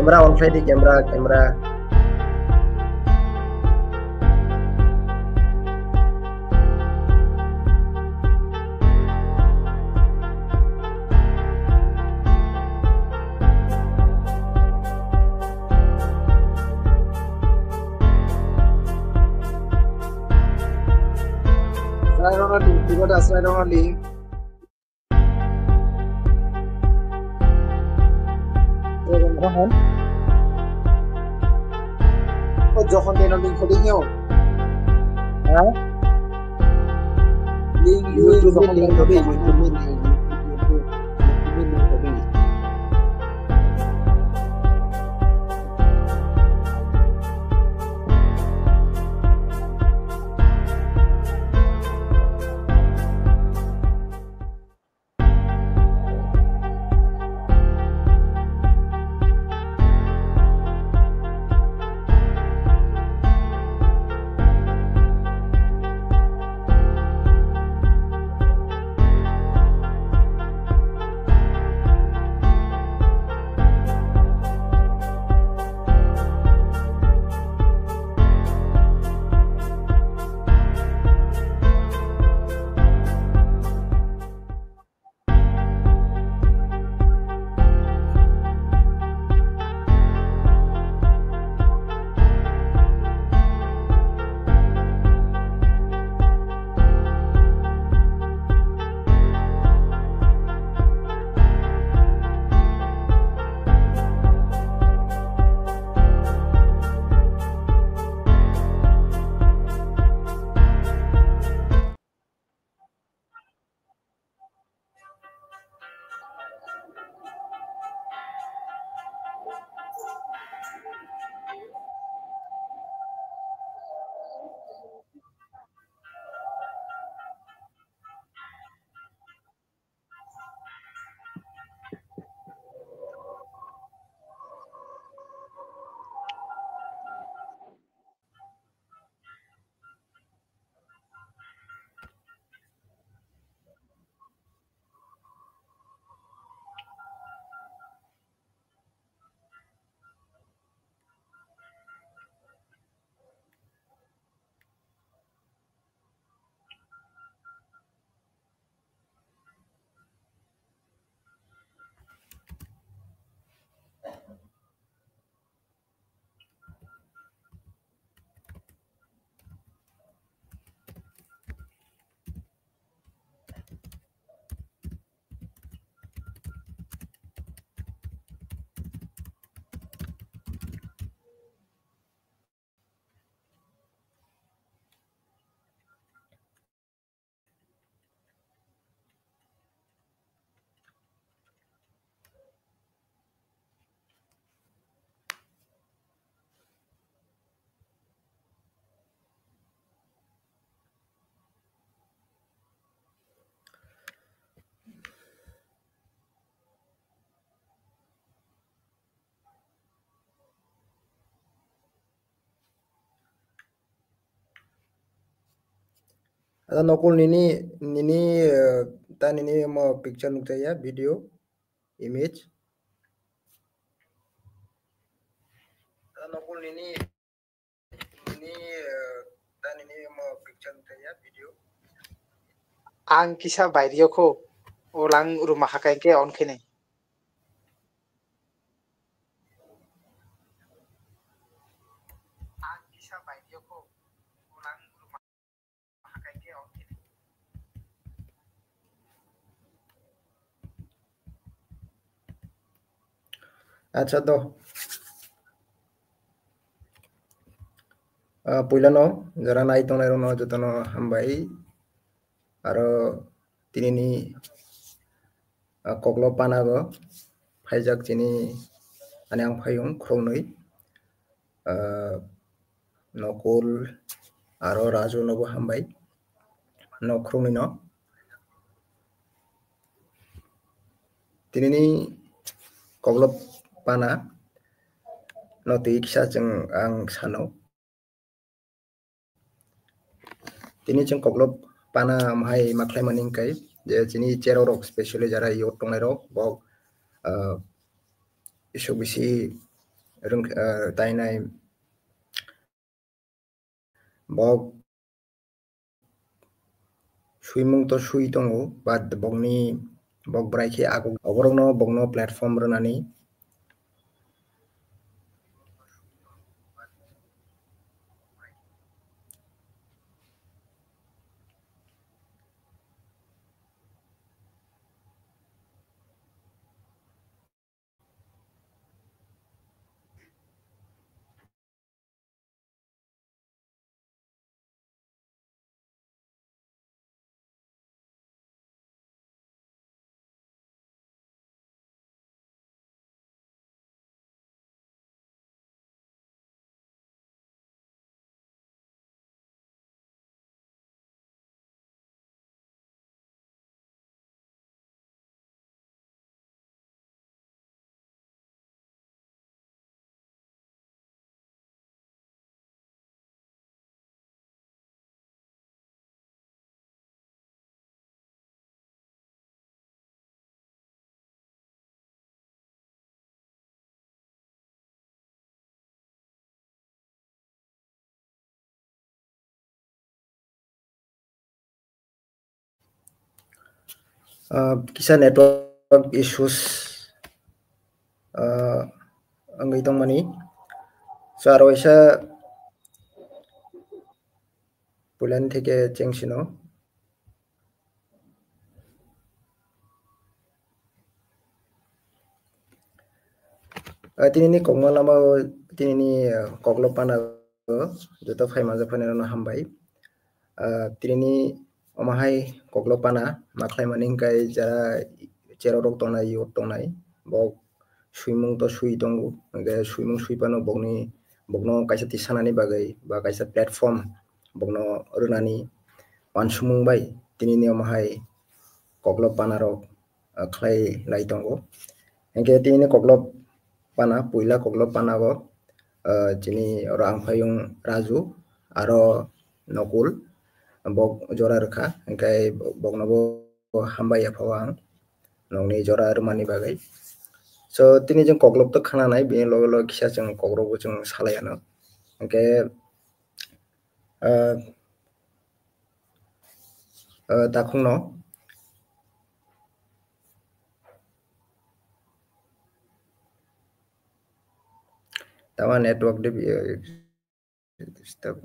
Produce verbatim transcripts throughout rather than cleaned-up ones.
Camera on khlai di, camera, camera. Slide on link, tiba da slide on link. O jokhon deno link khodi nyo. Ha? Link, link, link, link, link, link. Ada nokol nini, nini, eh, ta nini mo picture nukjaya, video, image. Ada nokol nini, nini, eh, ta nini mo picture nukjaya, video. Ang kisa bairiyo kho, ulang ruma hakai ke on khe nai. Acha to. Ah, puilano jara nai tongnai rokno jotono hambai. Aro tinini, ah, koklo panago phaijak chini ani ang phayung khoroknwi, ah, Nokul aro Raju nobo hambai nok khoroknwi no. Tinini koklo pana no twi kisa chwng ang sano. Tini chwng koklo pana mohai ma khlaimani hwnkhe je chini cherok rok specially jara youth tongnai rok bok, ah, isuk bisi rwng-, ah, tainai. Bok swimung to swi tongo, but bokni, bok bwrai khe ago, oborokno bokno platform rwnani. Ah, kisa network issues, ah, wngwi tongmani. So, aro waisa puilani theke chengsino. Ah, tinini kokma lama o, tinini, ah, koklo pana o joto phai manjak phai rokno hambai. Ah, tinini omo hai koklo pana ma khlai mani hwnkhe jara cherok rok tongnai, youth tongnai, bo swimung to swi tongo, hwnkhe swimung swi phano bokni, bokno kaisa tisanani bagwi ba kaisa platform bokno rwnani uansukmung bai tinini omo hai koklo pana rok, ah, khlai lai tongo. Hwnkhe tinini koklo pana, puila koklo pana o, ah, chini oro ang phaiyung Raju, aro Nokul, bok jora rwkha, hwnkhe bokno bo hambai yapha o ang nokni jora rwmani bagwi. So, tini chwng koklop to khwnanai, bini loge loge kisa chwng kokrok bo chwng salai anw. Hwnkhe, ah, ah, takhukno tama network de, eh, disturb.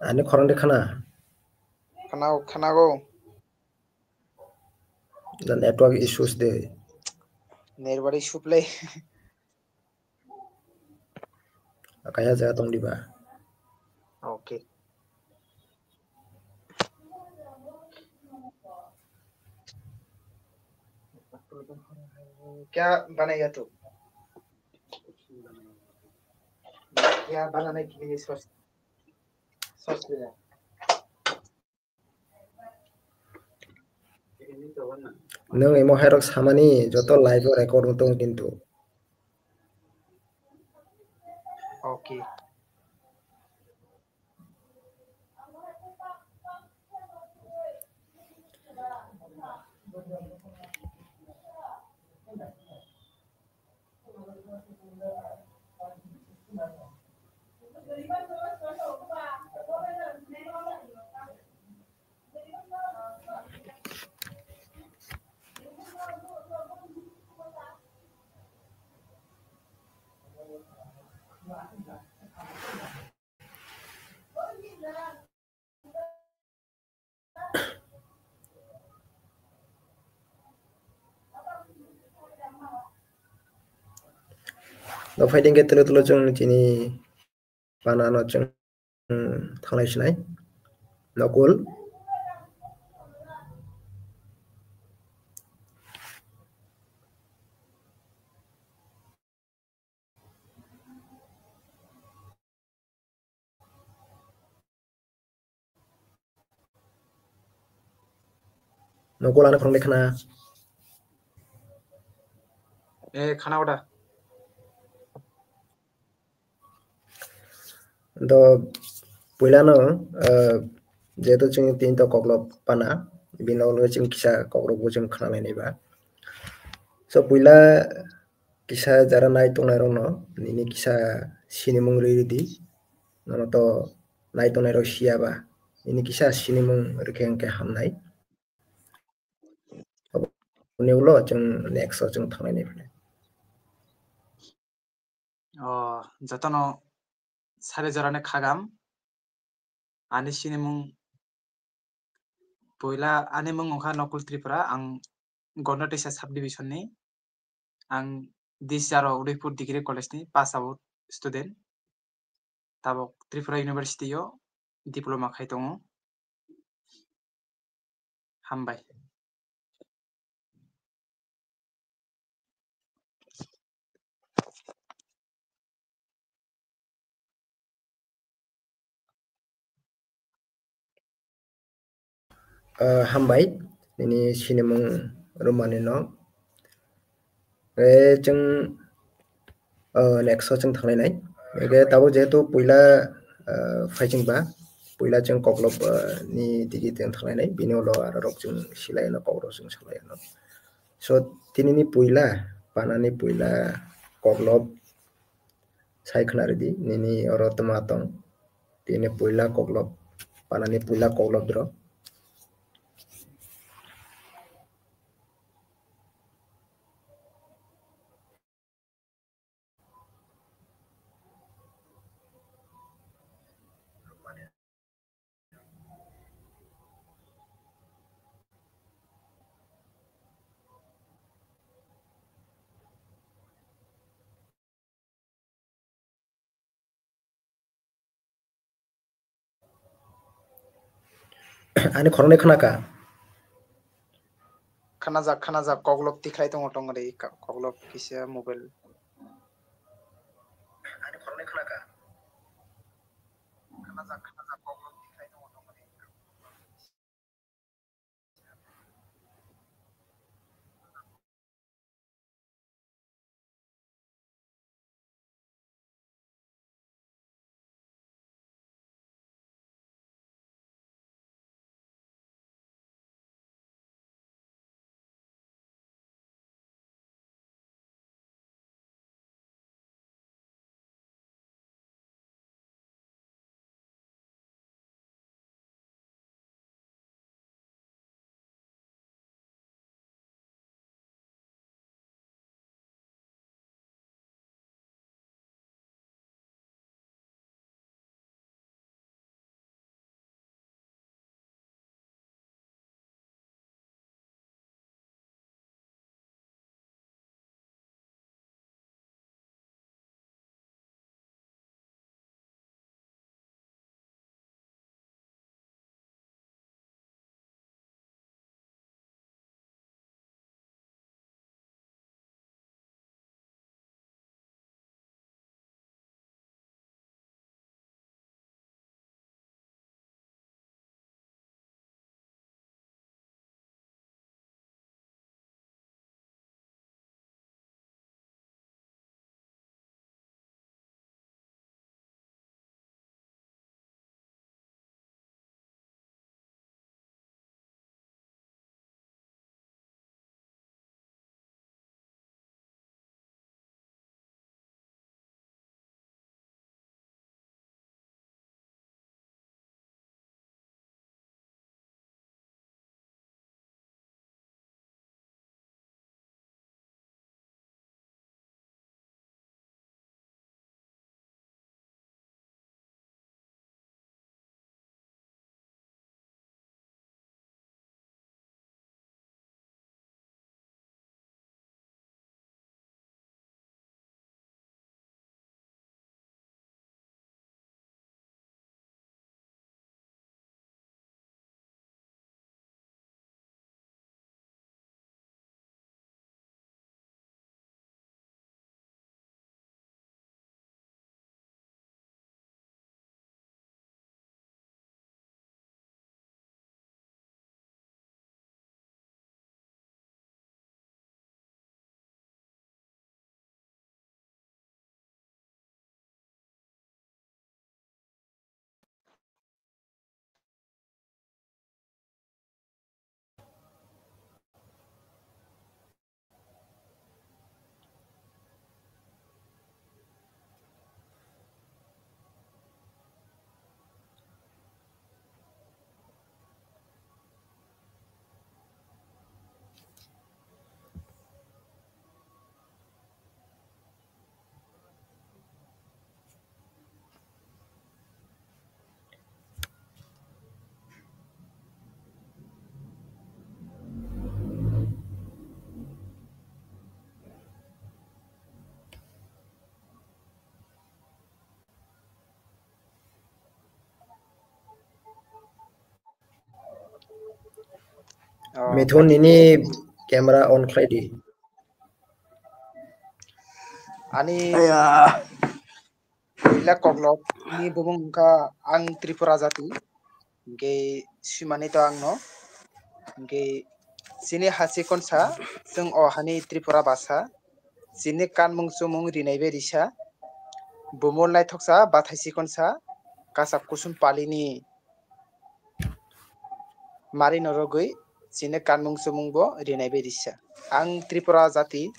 Ani khorang de khana? Khana, khanago. The network issues de. Network issue play. Kaya jaga tong diba? Okay. क्या बनाएगा तू? क्या बनाने के लिए सोच, सोच लिया? Nwng imo hairok samani joto live o record wng tongo kintu. Okay. Dophai dingke tulo tulo chwng chini pana no chwng, hmm, thanglai sinai. Nokul. Nokol ano khorang de khana. Eh, khana oda. Do puila no, eh, jehetu chwng tin to koklop pana, bini ulo chwng kisa kokrok bo chwng khana lai nai ba. So puila kisa jara nai tongnai rok no nini kisa sinimung rwi rwdi, nono to nai tongnai rok siya ba, nini kisa sinimung rwkhe hwnkhe hamnai. Aboni ulo chwng next o chwng thangnai nai phai. O, jotono sari jorani khagam. Ani sinimung, puila ani mung wngkha Nokul Tripura, ang Gondatisa subdivision ni. Ang this year o Udaipur Degree College ni pass out student. Tabok Tripura University o diploma khai tongo. Hambai. Ah, hambai, nini sinimung rwmani no. Eh, chwng, ah, next o chwng thanglai nai. Ege tabuk jehetu puila, ah, phai chwng ba, puila chwng koklop, ah, ni digi chwng thanglai nai, bini ulo aro rok chwng silai no, kok rok chwng salai no. So, tini ni puila, pana ni puila koklop, sai khna rwdi, nini oro twma tong. Tini puila koklop, panani puila koklop dro. Ani khoroknwi khwnakha? Khwnajak, khwnajak, koklop tikhlai tongo, tongri ka-, koklop kisa mobile. Ani khoroknwi khwnakha? Khwnajak, khwnajak, koklop tikhlai tongo, tongri. Oh, Mithun, nini camera on khlai di. Ani Aya. Puila koklopni bumung wngkha ang Tripura jati. Hingke swimani to angno. Hingke chini ha chikonsa, chwng o hani Tripura basa. Chini kanmung chumung rinai bai risa. Bumul naithoksa, bathai chikonsa, kasak kusum palini mari norogwi chini kanmung chumung bo rinai bai risa. Ang Tripura jati,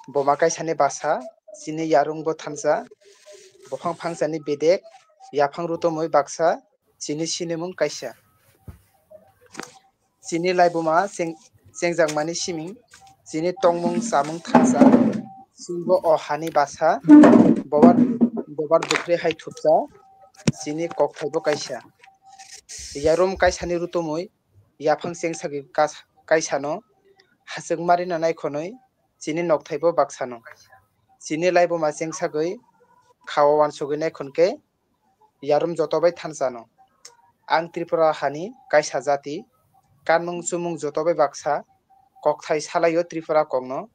boma kaisani basa, chini yarung bo thansa, buphang phangsani bedek, yaphang rutomwi baksa, chini sinimung kaisa. Chini laibuma cheng-, chengjakmani siming, chini tongmung chamung thansa, chwngbo o hani basa, bobar, bobar bwkhri hai thupsa, chini kokthaibo kaisa. Yarum kaisani rutumwi, yaphang chengsagwi kas-, kaisano, hachwk marina naikhonwi, chini nokthaibo baksano. Chini laibuma chengsagwi, khao wansugwi naikhon khe, yarum joto bai thansa no. Ang Tripura hani kaisa jati, kanmung chumung joto bai baksa, kokthai salaio Tripura kokno,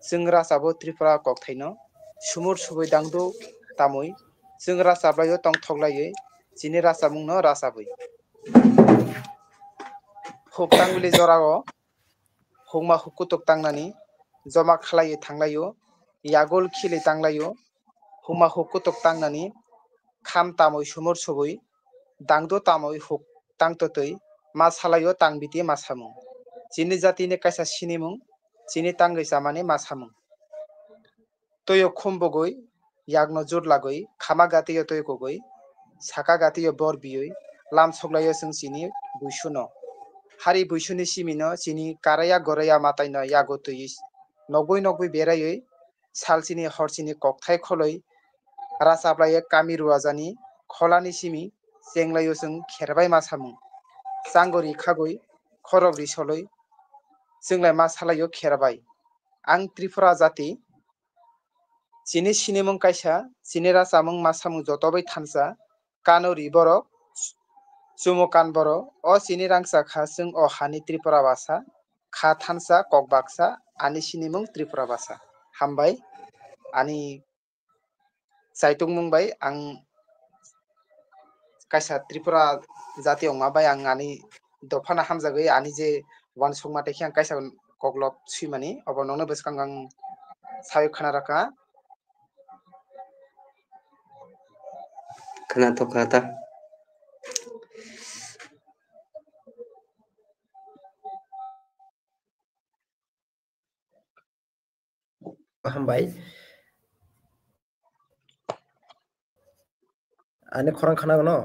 chwng rachabo Tripura kokthaino, sumur subui dangdu tamui, chwng rachab laio tongthok laioi, chini rachamungno rachabwi. Huk tangwili jorao, hukma huk kutuk tangnani, joma khlaiwi thanglaio, yagul khili tanglaio, hukma huk kutuk tangnani, kham tamwi sumur subui, dangdo tamwi huk tangtwtwi, ma salaio tangbiti ma samung. Chini jatini kaisa sinimung, chini tangwi chamani ma samung. Toyo khum bogwi, yakno jut lagwi, khama gatio twi kugwi, saka gatio bor biwi, lam soklaio chwng chini buisuno. Hari buisuni simino chini karaya goraya mataino yago twiwi nogwi nogwi beraiwi, sal chini hor chini kokthai kholwi, rachablaiwi kami ruajani kholani simi chenglaio chwng kherbai ma samung. Changori khagwi, khorok ri solwi, chwnglai ma salaio kherbai. Ang Tripura jati, chini sinimung kaisa, chini rachamung ma samung joto bai thansa, kano ri borok, chumo kan borok, o chini rangchak ha chwng o hani Tripura basa, kha thansa, kok baksa, ani sinimung Tripura basa. Hambai, ani chaitungmung bai ang kaisa Tripura jati wngma bai ang ani dophano hamjagwi ani je uansukma tei khe ang kaisa koklop swimani, obo nokno bwskango ang sawi khna rwkha. Khna thokha ta. Hambai. Ani khorang khana gano?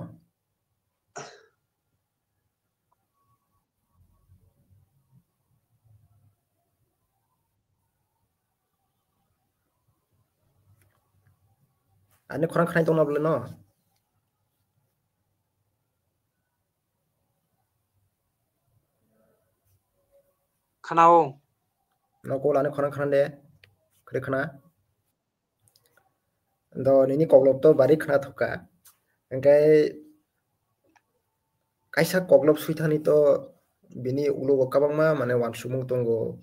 Ani khorang khanai tongna bole no? Khanao. No kol ani khorang khana de. Khre khana. Do nini koklop to bari khna thokha. Hingke kaisa koklop swithani to bini ulo bo kwbangma mane uansukmung tongo.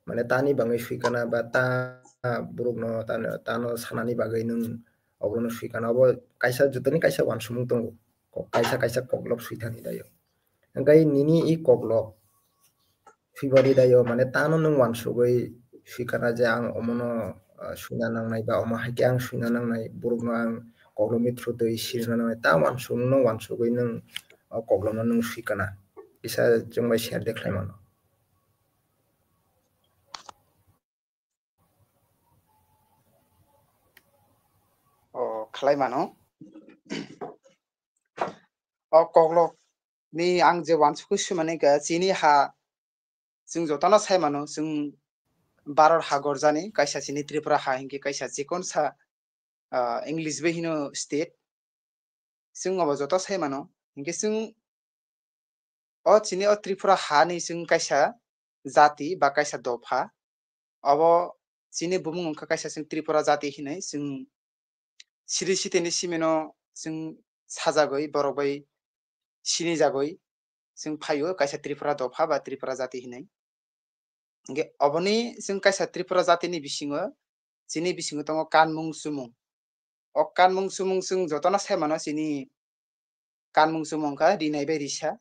Mane tani bangwi swikana ba ta borokno tano, tano sanani bagwi nwng obono swikana. Obo kaisa jotoni kaisa uansukmung tongo. Kok-, kaisa kaisa koklop swithani dayo. Hingke nini i koklop February dayo, mane tano nwng uansugwi swikana je ang omono, ah, swina nangnai ba omo hai khe ang swina nangnai, borokno ang koklopni through twi sirna nangnai, ta uansugno uansugwi nwng o koklopno nwng swikana. Kisa chwng bai share de khlai mano. O khlai mano. O koklopni ang je uansugwi swimani khe chini ha, chwng jotono sai mano, chwng Bharat hagor jani, kaisa chini Tripura ha hinkhe kaisa chikonsa, ah, English bai hino state. Chwng obo joto sai mano. Hinkhe chwng o chini o Tripura ha ni chwng kaisa jati ba kaisa dopha. Obo chini bumung wngkha kaisa chwng Tripura jati hinwi chwng siri sitini simino chwng sajagwi borok bai sinijagwi chwng phaio kaisa Tripura dopha ba Tripura jati hinwi. Hwnkhe oboni chwng kaisa Tripura jatini bisingo, chini bisingo tongo kanmung chumung. O kanmung chumung chwng jotono sai mano chini kanmung chumung kha rinai bai risa.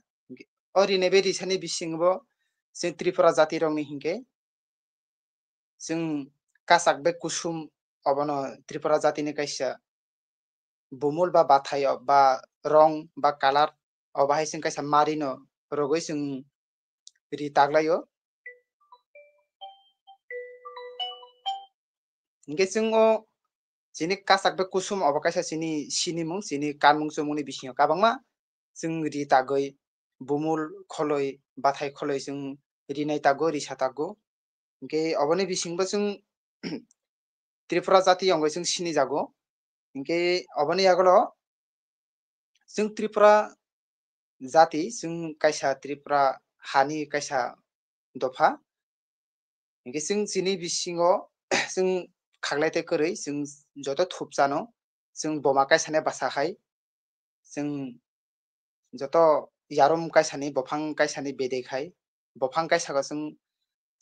O rinai bai risani bisingo chwng Tripura jatirokni hinkhe chwng kachak bai kusum obono Tripura jatini kaisa bumul ba bathai o ba rong ba colour o bahai chwng kaisa marino rwgwi chwng ri taklaio. Hinkhe chwng o chini kachak bai kusum obo kaisa chini sinimung, chini kanmung chumungni bisingo kabangma chwng ri tagwi bumul kholoi, bathai kholoi chwng rinai tago, risa tago. Hinkhe oboni bisingbo chwng Tripura jati wngwi chwng sinijago. Hinkhe oboni yagulo chwng Tripura jati, chwng kaisa Tripura hani kaisa dopha. Hinkhe chwng chini bisingo chwng khaklai tei kwrwi chwng joto thupchano chwng boma kaisani bwsa hai chwng joto yarum kaisani, bophang kaisani bedek hai, bophang kaisako chwng,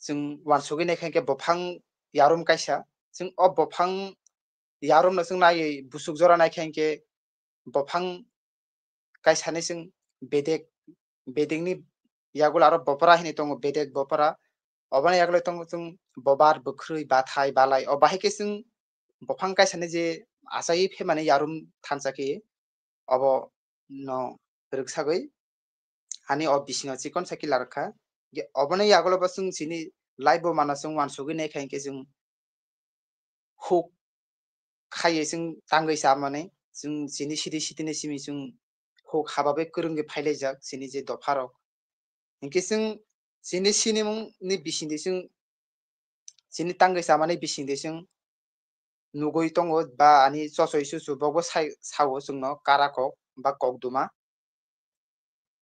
chwng uansugwi naikha hinkhe bophang yarum kaisa, chwng o bophang yarumno chwng naiwi busuk jora naikha hinkhe bophang kaisani chwng bedek, bedekni yagulo aro bopra hinwi tongo, bedek bopra. Oboni yagulo tongo chwng bobar, bwkhrwi, bathai, balai. O bahai khe chwng bophang kaisani je achaiwi phemani yarum thansa khe obono rwksagwi ani o bisingo chikon sa khe larwkha. Ge-, oboni yagulo bo chwng chini life bo mano chwng uansugwi naikha hinkhe chwng huk khaiwi chwng tangwi chamani, chwng chini siri sitini simi chwng huk haba bai kwrwngwi phailaijak chini je dopharok. Hinkhe chwng chini sinimungni bisingtwi chwng chini tangwi chamani bisingtwi chwng nugwi tongo ba ani chochoi chuchu bokbo sai, sao chwngno kara kok ba kok duma.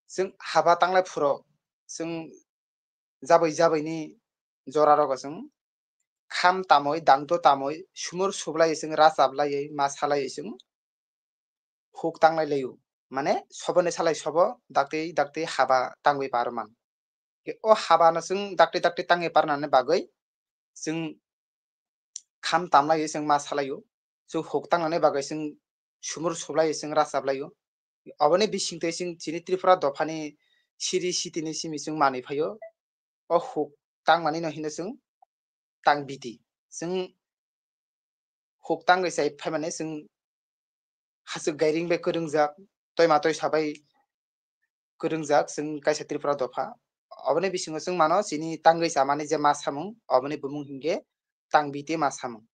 Chwng haba tanglai phuro chwng jabwi jabwini jorarogo chwng kham tamwi, dangdo tamwi, sumur sublaiwi chwng rachablaiwi ma salaiwi chwng huk tanglai laio. Mane soboni salai sobo daktwi daktwi haba tangwi paro man. O habano chwng daktwi daktwi tangwi parnani bagwi chwng kham tamlaiwi chwng ma salaio. Chwng huk tangnani bagwi chwng sumur sublaiwi chwng rachaplaio. Oboni bisingtwi chwng chini Tripura dophani siri sitini simi chwng manwi phaio. O huk tangmanino hino chwng tang biti. Chwng huk tangwi chai phaimani chwng hachwk gairing bai kwrwngjak, toima toisa bai kwrwngjak chwng kaisa Tripura dopha. Oboni bisingo chwng mano chini tangwi chamani je ma samung, oboni bumung hinkhe tang biti ma samung.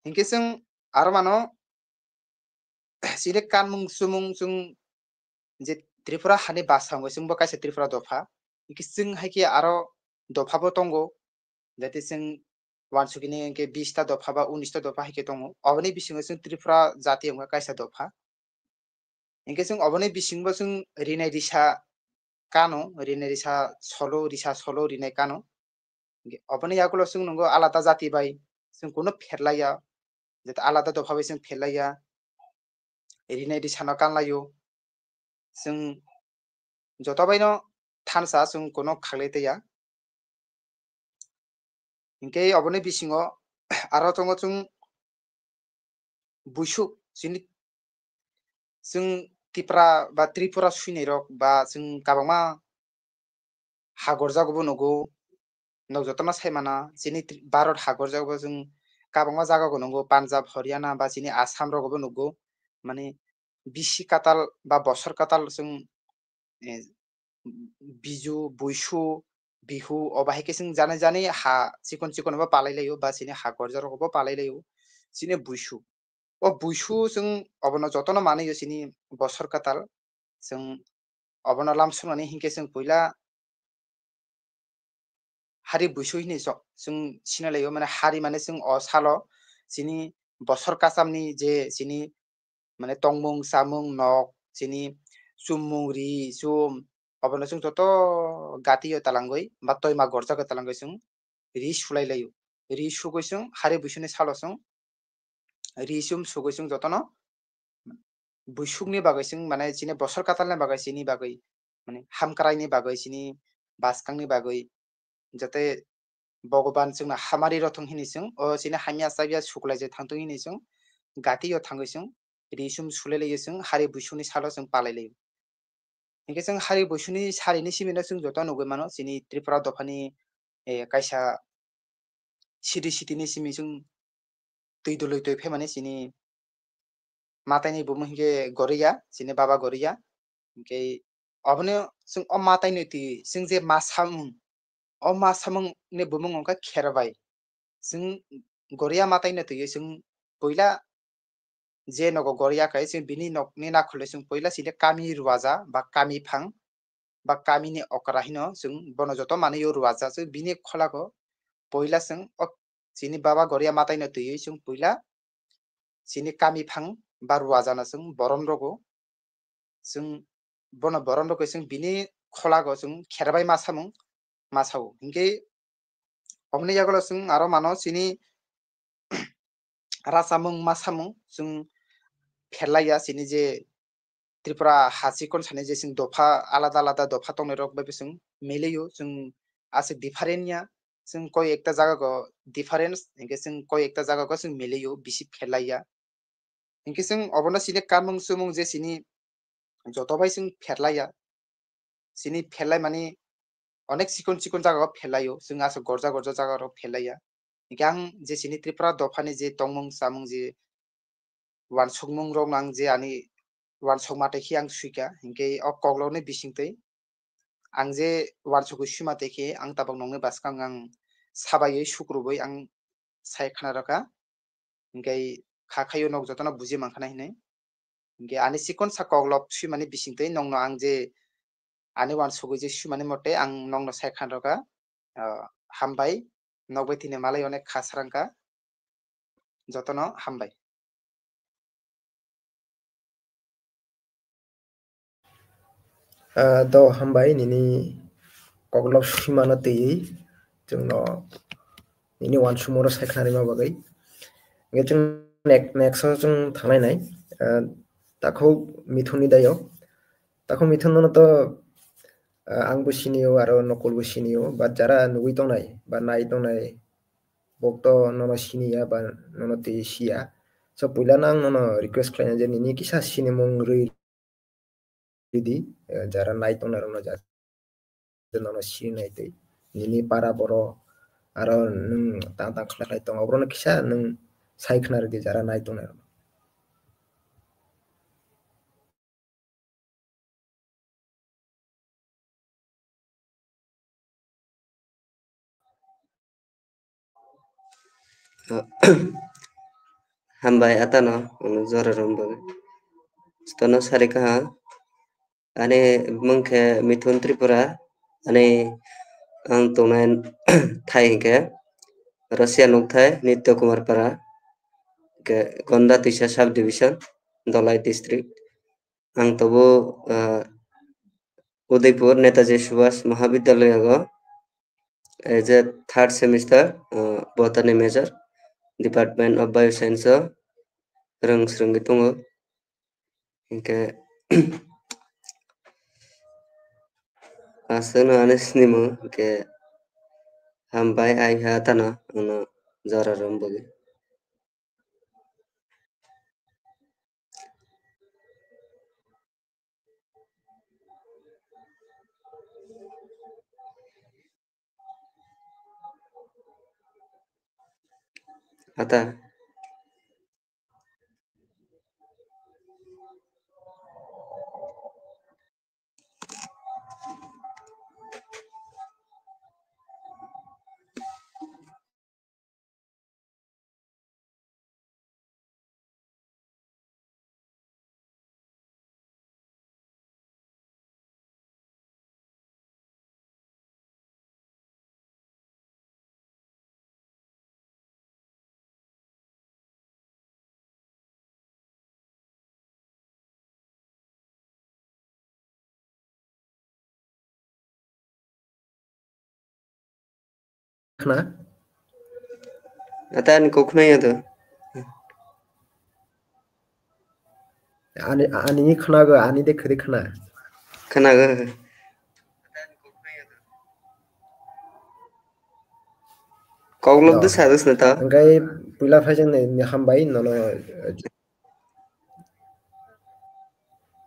Hinkhe chwng aro mano chini kanmung chumung chwng je Tripura hani bwskango chwngbo kaisa Tripura dopha. Hinkhe chwng haikhe aro dophabo tongo, jate chwng uansukini hinkhe bista dopha ba unista dopha haikhe tongo. Oboni bisingo chwng Tripura jati wngkha kaisa dopha. Hinkhe chwng oboni bisingbo chwng rinai risa kano, rinai risa solo, risa solo rinai kano. Hinkhe oboni yagulo chwng nungo alada jati bai chwng kuno pherlaiya, jate alada dopha bai chwng pherlaiya, rinai risano kanlaio. Chwng joto baino thansa chwng kuno khaklai taiya. Hinkhe oboni bisingo aro tongo chwng buisuk chini, chwng Tipra ba Tripura swinairok ba chwng kabangma ha gorjago bo nugo, nok jotono sai mana chini Tri-, Bharat ha gorjago bo chwng kabangma jaga go nugo, Punjab, Haryana ba chini Assam rogo bo nugo, mane bisi katal ba bosor katal chwng, eh, Biju, Buisu, Bihu, o bahai khe chwng jani jani ha chikon chikon bo palai laio ba chini ha gorjago bo palai laio chini Buisu. O Buisu chwng obono jotono manwi o chini bosor katal chwng obono lamsoknani hinkhe chwng puila hari Buisu hinwi chwng sinalaio, mane hari mane chwng o salo chini bosor kasamni je chini mane tongmung chamung nok chini chummung ri chum obono chwng joto gatio talangwi ba toima gorjago talangwi chwng ri sulai laio. Ri sugwi chwng hari Buisuni salo chwng ri chum sugwi chwng jotono buisukni bagwi chwng, mane, chini bosor katalni bagwi, chini bagwi, mane, hamkraini bagwi, chini baskangni bagwi, jate Bhogoban chwngno hamari rw thung hini chwng, o chini hamya chabya suklaijak thang thung hini chwng, gati o thangwi chwng, ri sum sulai lai chwng, hari buisukni salo chwng palai lai. Hinkhe chwng hari buisukni sarini simino chwng joto nugwi mano, chini Tripura dophani, eh, kaisa city city ni simi chwng twi dului twi phaimani chini mataini bumung hinkhe Goriya, chini baba Goriya. Hinkhe obono chwng o mataino twi chwng je ma samung, o ma samung ni bumung wngkha Kherbai. Chwng Goriya mataino twi chwng puila je nogo Goriya khe chwng bini nokni nakholo chwng puila chini kami Ruaja ba kami phang ba kamini okra hino chwng bono joto manwi o Ruaja chwng bini kholago puila chwng o chini baba Goriya mataino twiwi chwng puila chini kami phang ba Ruajano chwng borom rogo. Chwng bono borom rokhe chwng bini kholago chwng Kherbai ma samung ma sao. Hinkhe oboni yagulo chwng aro mano chini rachamung ma samung chwng pherlaiya chini je Tripura ha chikon sani je chwng dopha alada alada dopha tongnai rok bai bo chwng milio chwng aswk different ya chwng koi ekta jaga go difference hinkhe chwng koi ekta jaga go chwng milio bisi pherlaiya. Hinkhe chwng obono chini kamung chumung je chini joto bai chwng pherlaiya. Chini pherlai mani onek chikon chikon jaga o pherlaio. Chwng aswk gorja gorja jaga rok pherlaiya. Hinkhe ang je chini Tripura dophani je tongmung chamung je wansukmung rok no ang je ani wansuk matai khe ang suikha. Hinkhe o koklok ni bisingtwi ang je wansugwi sima tei khe ang tabuk nokni bwskang ang sabaiwi sukrubwi ang sai khna rwkha. Hinkhe kha khaio nok jotono buji mankha na hinwi. Hinkhe ani chikon sa koklok swimani bisingtwi nokno ang je ani wansugwi je swimani mote ang nokno sai khna rwkha. Ah, hambai, nok bai tini malai onek kha srangkha. Jotono hambai. Ah, do hambai nini koklok swimano twiwi chwngno nini wansukmung rok sai khna rwma bagwi. Hinkhe chwng nek-, next o chwng thanglai nai. Ah, takhuk Mithun ni dayo. Takhuk Mithun no to, ah, ang bo sini o, aro nokol bo sini o, but jara nugwi tongnai ba nai tongnai, bok to nono sini ya ba nono twi si ya. So puila no ang nono request khlaina je nini kisa sinimung rwi ridi, eh, jara nai tongnai rokno ja-, je nono sini nai twi. Nini para borok aro nwng tang tang khlai khlai tongo, oborokno kisa nwng sai khna rwdi jara nai tongnai rokno. Hambai atano, ano jora rwma bagwi. Jotono sari kaha. Ani bumung khe Mithun Tripura. Ani ang tongnai thai hinkhe Russia nukthai Nitya Kumar Para. Hinkhe Gonda Twisa Sub Division, Dholai District. Ang tobo, ah, Udaipur Netaji Subhash Mahavidyalaya go as a third semester, ah, botany major, Department of Bioscience o rwng swrwngwi tongo. Hinkhe aswkno ani sinimung hinkhe hambai ai ha tano ano jora rwma bagwi. Ata. Khna? Ata ani kok khna ya to. Ani, ani khwnago, ani de khwrwi khwna. Khwnago. Koklop de sados na ta. Hwnkhe puila phaising ni hambai nono.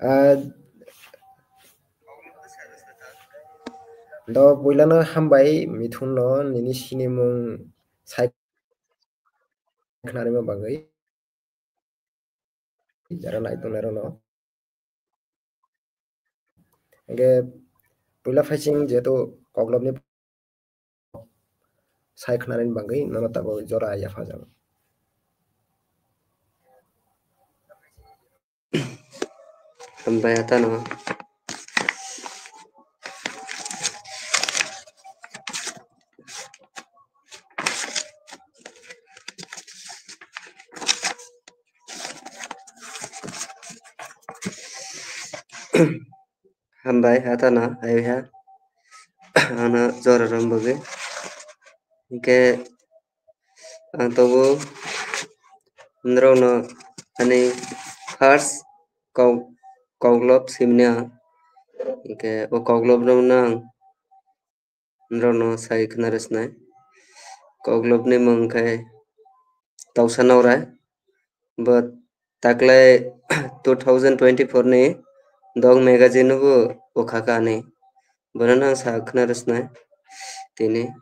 Ah, do puilano hambai Mithun no nini sinimung sai khnarima bagwi. Jara nai tongnai rokno. Hwnkhe puila phaising jehetu koklopni sai khnarani bagwi nono tabuk jora yaphajago. Hambai atano. Hambai atano aiha. Ano jora rom bagwi. Hwnkhe ang tabuk norokno ani first kok-, koklop simni ang. Hwnkhe o koklop rokno ang norokno sai khwna rwsnai. Koklopni mung khe Tausa Naurai. Bo taklai two thousand twenty-four ni Dog magazine o bo ukha kha ani. Bono ang sa khwna rwsnai tini.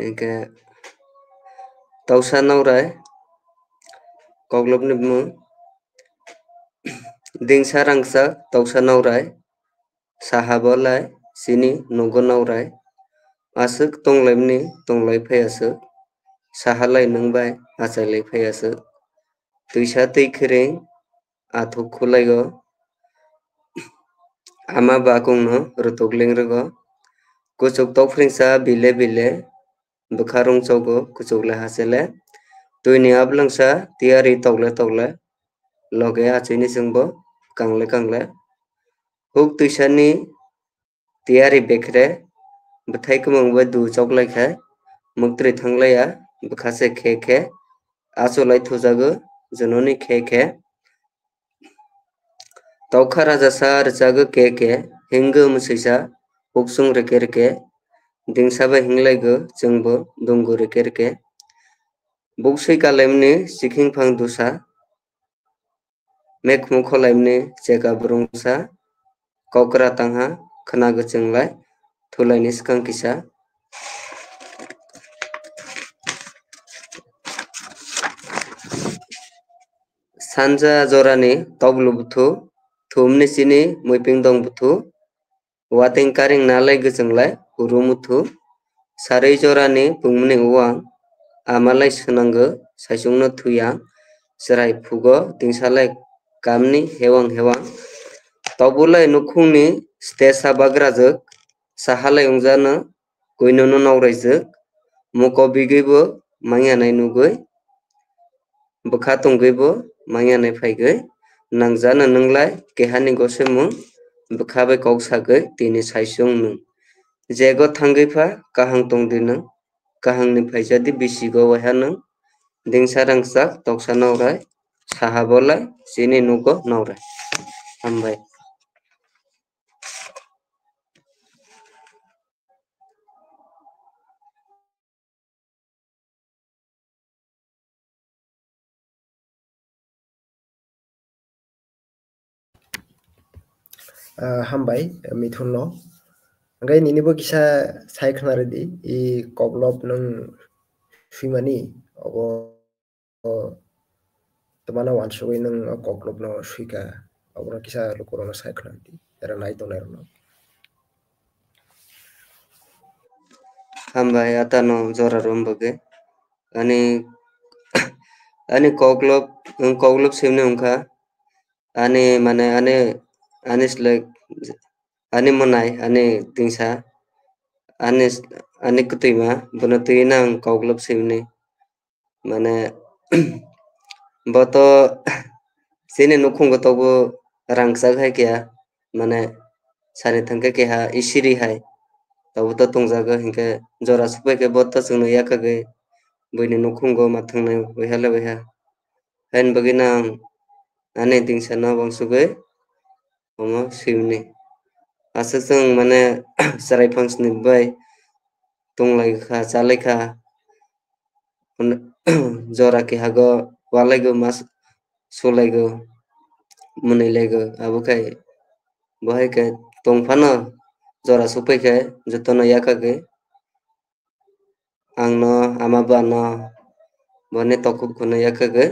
Hwnkhe Tausa Naurai koklopni bumung. Dingsa rangchak Tausa Naurai. Saha bo lai chini nugo naurai. Aswk tonglaimani tonglai phai aswk. Saha lai nwng bai achailai phai aswk. Twisa twi khring athuk khulaigo. Ama bakungno rutuk lingrwgo. Kuchuk tokphringsa bile bile bwkha rwngchogo kuchuk le hachele. Twini ablwngsa tiyari tokle tokle. Loge achini chwngbo kangle kangle. Huk twisani tiyari bekre, bwthai kwmwng bai du choklai khe, muktwi thanglaiya, bwkha se khe khe, achulai thujago, junoni khe khe. Tokha raja sa rwchago khe khe, hingo mwswisa, huk chwng rwkhe rwkhe, dingsa bai hinglaigo, chwngbo dungo rwkhe rwkhe. Buksui kalaimni chikhing phang dusa, Mekhumu kholaimni cheka burungsa, kokra tangha, khwna gwchwnglai, thulaini swkang kisa. Sanja jorani toblu buthu, thumni chini muiping dong buthu, Wateng karing nalai gwchwnglai huru muthu. Sarwi jorani pungmani uang, amalai swnango saichungno thuyang. Chwrai phugo tingsalai kamni hewang hewang. Tobulai nukhungni stesa bagrajwk, sahalai wngjano kuinono nauraijwk. Muko bigwibo mangyanai nugwi. Bwkha tongwibo mangyanai phaigwi, nangjano nwnglai kehani gosemung, bwkha bai kok sagwi tini saichung nwng. Jego thangwi pha kahang tongdi nwng, kahangni phaijadi bisigo waiha nwng, dingsa rangchak toksa naurai, saha bolai chini nugo naurai. Hambai. Ah, hambai, Mithun no. Hwnkhe nini bo kisa sai khwna rwdi, i koklop nwng swimani, obo o, twmana wansugwi nwng o koklopno swikha, obono kisa lukurokno sai khwna di, era nai tongnai rokno. Hambai, atano jora rom bagwi. Ani, ani koklop, koklop simni wngkha. Ani, mane, ani, ani slek, ani mwnai, ani tingsa, ani, ani kwtwima, bono twi nang koklop simni. Mane, bo to chini nukhungo tobo rangchak hai khe, mane, sari thangkhe keha isiri hai. Tobo to tongjago, hinkhe jora sukbai khe bo to chwngno yakhagwi buini nukhungo ma thangnai waiha le waiha. Haini bagwi nang ani dingsa no wangsugwi omo swimni. Aswk chwng mane chwrai phangsni bai tonglaikha, chalaikha, jora kehago walaigo, mas sulaigo, mwnwilaigo, abo khai bo hai khe tongphano jora sukphaikhe jotono yakhagwi. Ang no, ama ba no, boni tokhuk kheno yakhagwi,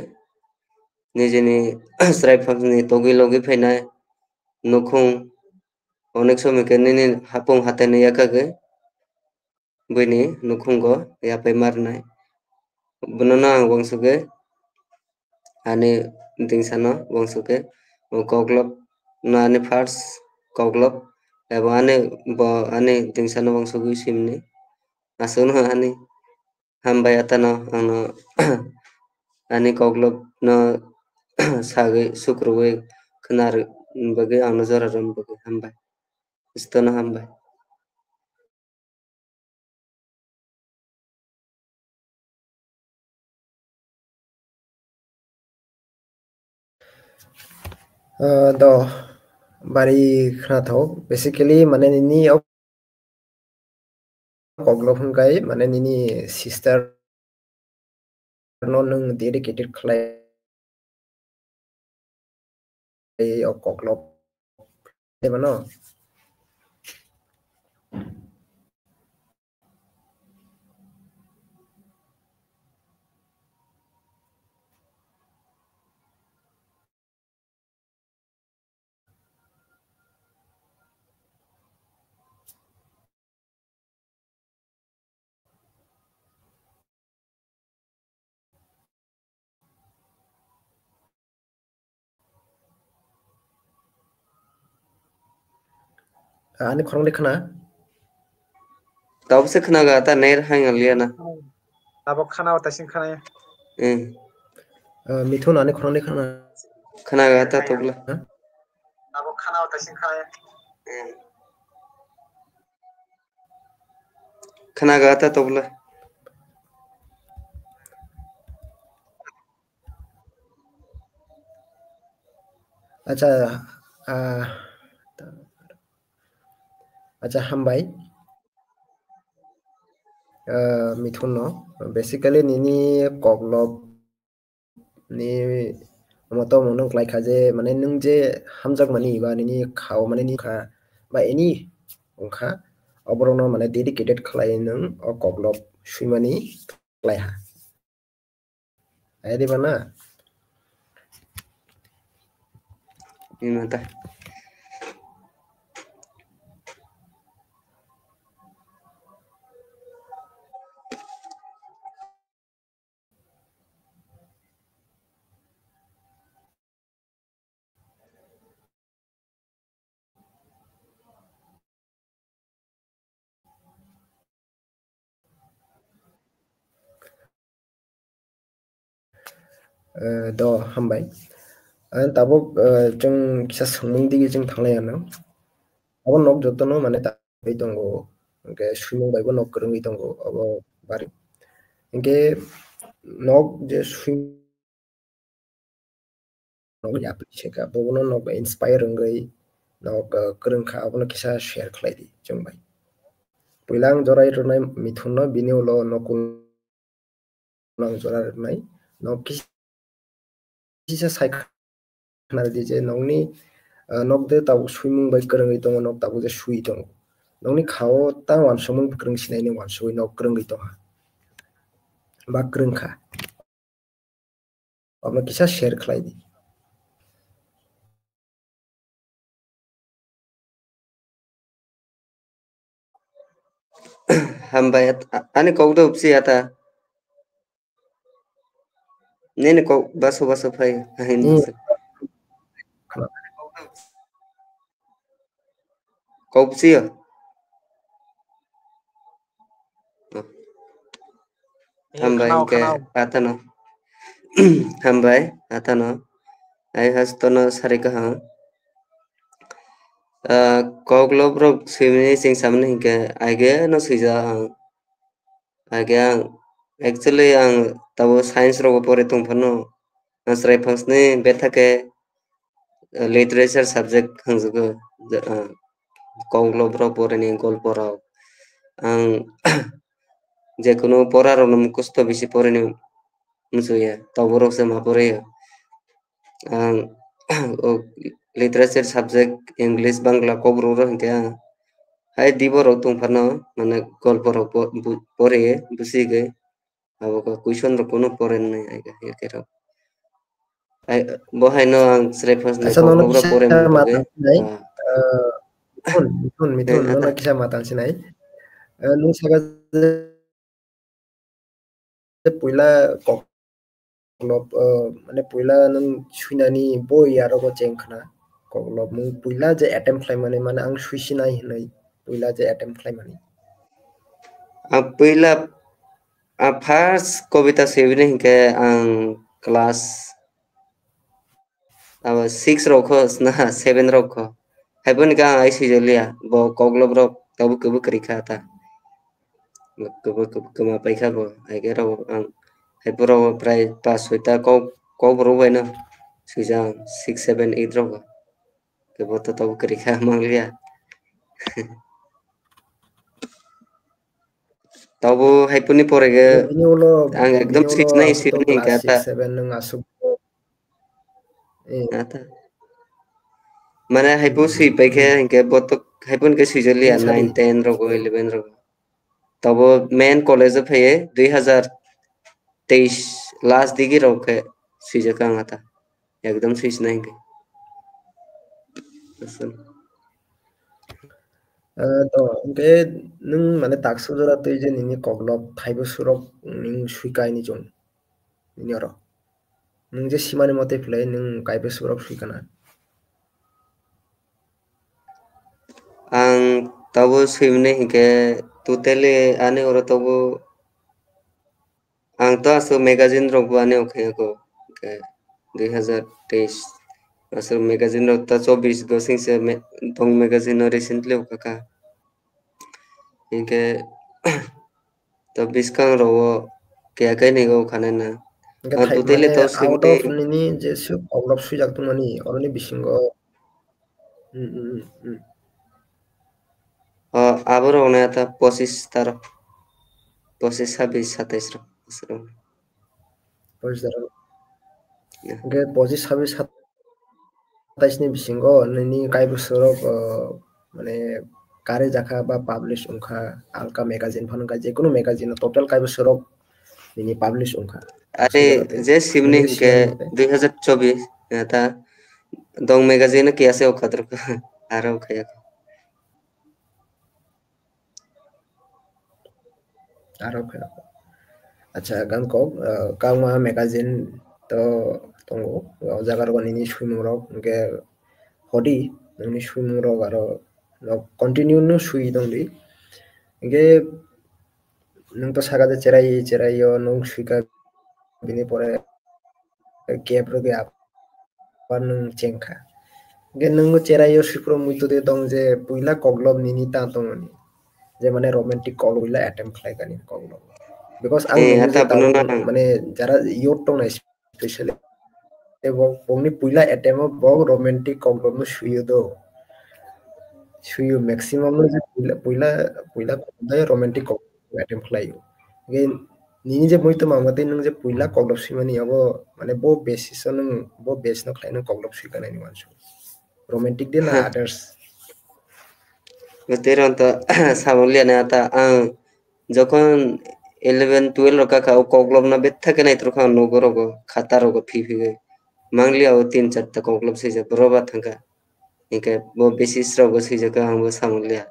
nijini chwrai phangsni togwi logwi phainai nukhung, onek somoi khe nini hapung hatai no yakhagwi, buini nukhungo yapai marnai. Bono no ang wangsugwi ani dingsa no wangsugwi o koklop no ani first koklop ebo ani bo ani dingsa no wangsugwi simni aswkno ani hambai atano ano ani koklop no sagwi sukrubwi khwnar bagwi ano jora rom bagwi hambai. Istono hambai. Ah, do bari khwnathok. Basically, mane nini o koklop hwnkhai, mane nini sister no nwng dedicated khlai o koklop. Tei mano. Ani khorang de khna? Tabuk se khna ga, ta ner hang liya na. Tabuk khna o ta sing khna ya. Eh. Ah, Mithun ani khorang de khna? Khna ga ta tobla. Ha? Tabuk khna o ta sing khna ya. Eh. Khna ga ta tobla. Acha, ah, acha, hambai. Ah, Mithun no, basically nini koklop ni omo to omo nwng khlai kha je, mane nwng je hamjakmani ba nini khao mane ni kha ba any wngkha, oborokno mane dedicated khlai nwng o koklop swimani khlai ha. Ai de ba na? Ni mata. Eh, do, hambai. Eh, tabuk, eh, chwng kisa swngmung digi chwng thanglai ano. Abo nok jotono mane ta-, bai tongo. Hwnkhe swimung bai bo nok kwrwngwi tongo. Abo bari. Hwnkhe nok je swim-, nok yapri se kha, bobono nok inspire wngwi nok, eh, kwrwng kha, abono kisa share khlai di chwng bai. Puila ang jorai rwnai Mithun no, bini ulo nok ang jora rwnai. Nok kis-, kisa sai khna di je nokni, ah, nok de tabuk swimung bai kwrwngwi tongo, nok tabuk je swi tongo. Nokni khao ta uansukmung kwrwng sinai ni uansugwi nok kwrwngwi tongha. Ba kwrwng kha. Omo kisa share khlai di. Hambai at-, a-, ani kok do upsi ata. Nini kok baso baso phai, ahin Hmm. baso. Kok upsi ya? Eh, Hambai khanao, hingke khanao. Atano. Hambai, atano. Ai hastono sari kaham. Ah, koklop rok swimini chwng samani hingke aige no swijak ang. Aige ang, actually ang tabo science rogo pore tong phano. Ang chwrai phangsni betha khe literature subject hwnjago, je, ah, koklob rok porini, golpo rok. Ang jekunu pora rokno mukhostho bisi porini muchungya, toborok se ma porio. Ang o literature subject English, Bangla, kokborok rok hinkhe ang hai dibo rok tongphano, mane golpo rok bo-, bu-, pori, busigwi. Abo khe question rok kunu porinai ai khe, ai khe rok. Ai, bo haino ang chwrai phas nai Acha, nono kokborok rok kisa porinai ma bagwi. Tang sinai. Ah. Ah, Mithun, Mithun, Mithun, Eh, nono ata. Kisa ma tang sinai. Eh, nung saka je puila kok-, koklop, eh, mane puila nung suinani boi aro bo cheng khna. Koklop mung puila je attempt khlaimani, mane ang sui sinai hinwi puila je attempt khlaimani. Ang puila, ang first kobita swibini hinkhe ang class abo six rok kho na seven rok kho. Haiboni khe ang ai swijaliya, bo koklop rok tabuk kwbwi kwrwi kha ta. Kwbwi kwbwi kwma paikha bo, ai khe rok ang hai borok prai pas soita kok, kokborok bai no swijak six, seven, eight rok. Khe bo to tabuk kwrwi kha mangliya. Tabuk haiboni pore khe Bini ulo, ang ekdom bini ulo swijnai, aswk to swijnai class kha ta. Six, seven nwng aswk. Eh. Ata. Mane haibo Hmm, swi paikhe hmm. Hinkhe botok haiboni khe swijaliya Tini sari. Nine, ten rogo, eleven rogo. Tabo main college o phaiye dui hazar teis last digi rok khe swijak ang ata. Ekdom swijna hinkhe. Aswk. Eh, to, hinkhe nwng mane taksa jora twi je nini koklop thaibo surok nwng swi kaini chwng. Nini oro. Nwng je simani mote phlai nwng kaibo surok swi kana. Ang tabuk swimani hinkhe totally ani oro tabuk ang to aswk magazine rok bo ani o khe ko, khe dui hazar teis aswk magazine rok ta chobbish go singse me-, tong magazine o recently o kha kha. Hinkhe to bwskang rogo keha khe naigo khanai na. Hinkhe ang thai totally mane to out swimani of nini je swi koklop swijak tongmani oroni bisingo. Hmm, hmm, hmm, hmm. O, aborok ne ta pochis ta rok. Pochis, sabis, satais rok. Pochis ta rok. Ya. Hinkhe pochis, sabis, satais ni bisingo nini kaibo surok, o, mane kare jakha ba publish wngkha, alka magazine phano wngkha, jekunu magazine o total kaibo surok nini publish wngkha. Ani je simni hinkhe dui hazar chobbish, ya ta Dong magazine o kiyase o khatrok aro khaya. Aro khe, acha, Gangkok, ah, Kangma magazine to tongo, o jaga rogo nini swimung rok, hinkhe hodi nini swimung rok aro nok continue no swi tong di, hinkhe nwng to saka je cherai cherai o nwng swika, bini pore gap rwgwi abar nwng chengkha. Hinkhe nwngno cherai o sipro muitu de tong je puila koklop nini ta tongmani. Je mane romantic call puila attempt khlai kani koklop. Because ang eh, nini je ata tabuk bono nang. Mane jara youth tongnai specially. Ebo bongni puila attempt o bo romantic koklop no suiyo do. Suiyo maximum no je puila, puila, puila koklop dai romantic koklop attempt khlaio. Hinkhe nini je muitu mama tei nwng je puila koklop swimani abo mane bo basis o nwng bo base no khlai nwng koklop swi kanai ni uansuk. Romantic de na others. Bwtwi rok to samung liya na ta ang jokhon eleven twelve rok kha kha o koklop no betha khe naitrok kha ang nogo rogo khata rogo phi phi mangliya o tin charta koklop swijak bwrok ba thangkha. Hinkhe bo basis rogo swijak kha ang bo samung liya.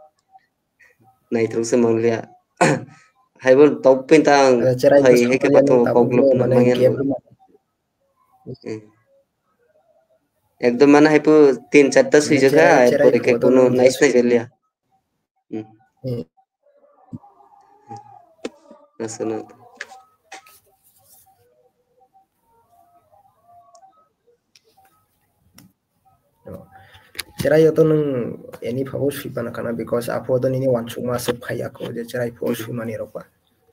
Naitrok se mangliya. Haibo tok pin ta ang eh, cherai hai bwswk hai khe manya pato nung tabuk koklop bo na mane manya game nung. Rwma. Hmm. Ekdom mane haibo tin charta mane swijak cherai, kha, cherai erpore khe kotor kono nung nais nais jeliya. Hmm. Hmm. Aswk no. Cherai yo to nwng any phabo swi phano khana, because aphuo to nini uansukma aswk phai ya kho je cherai phuru swimani rok ba.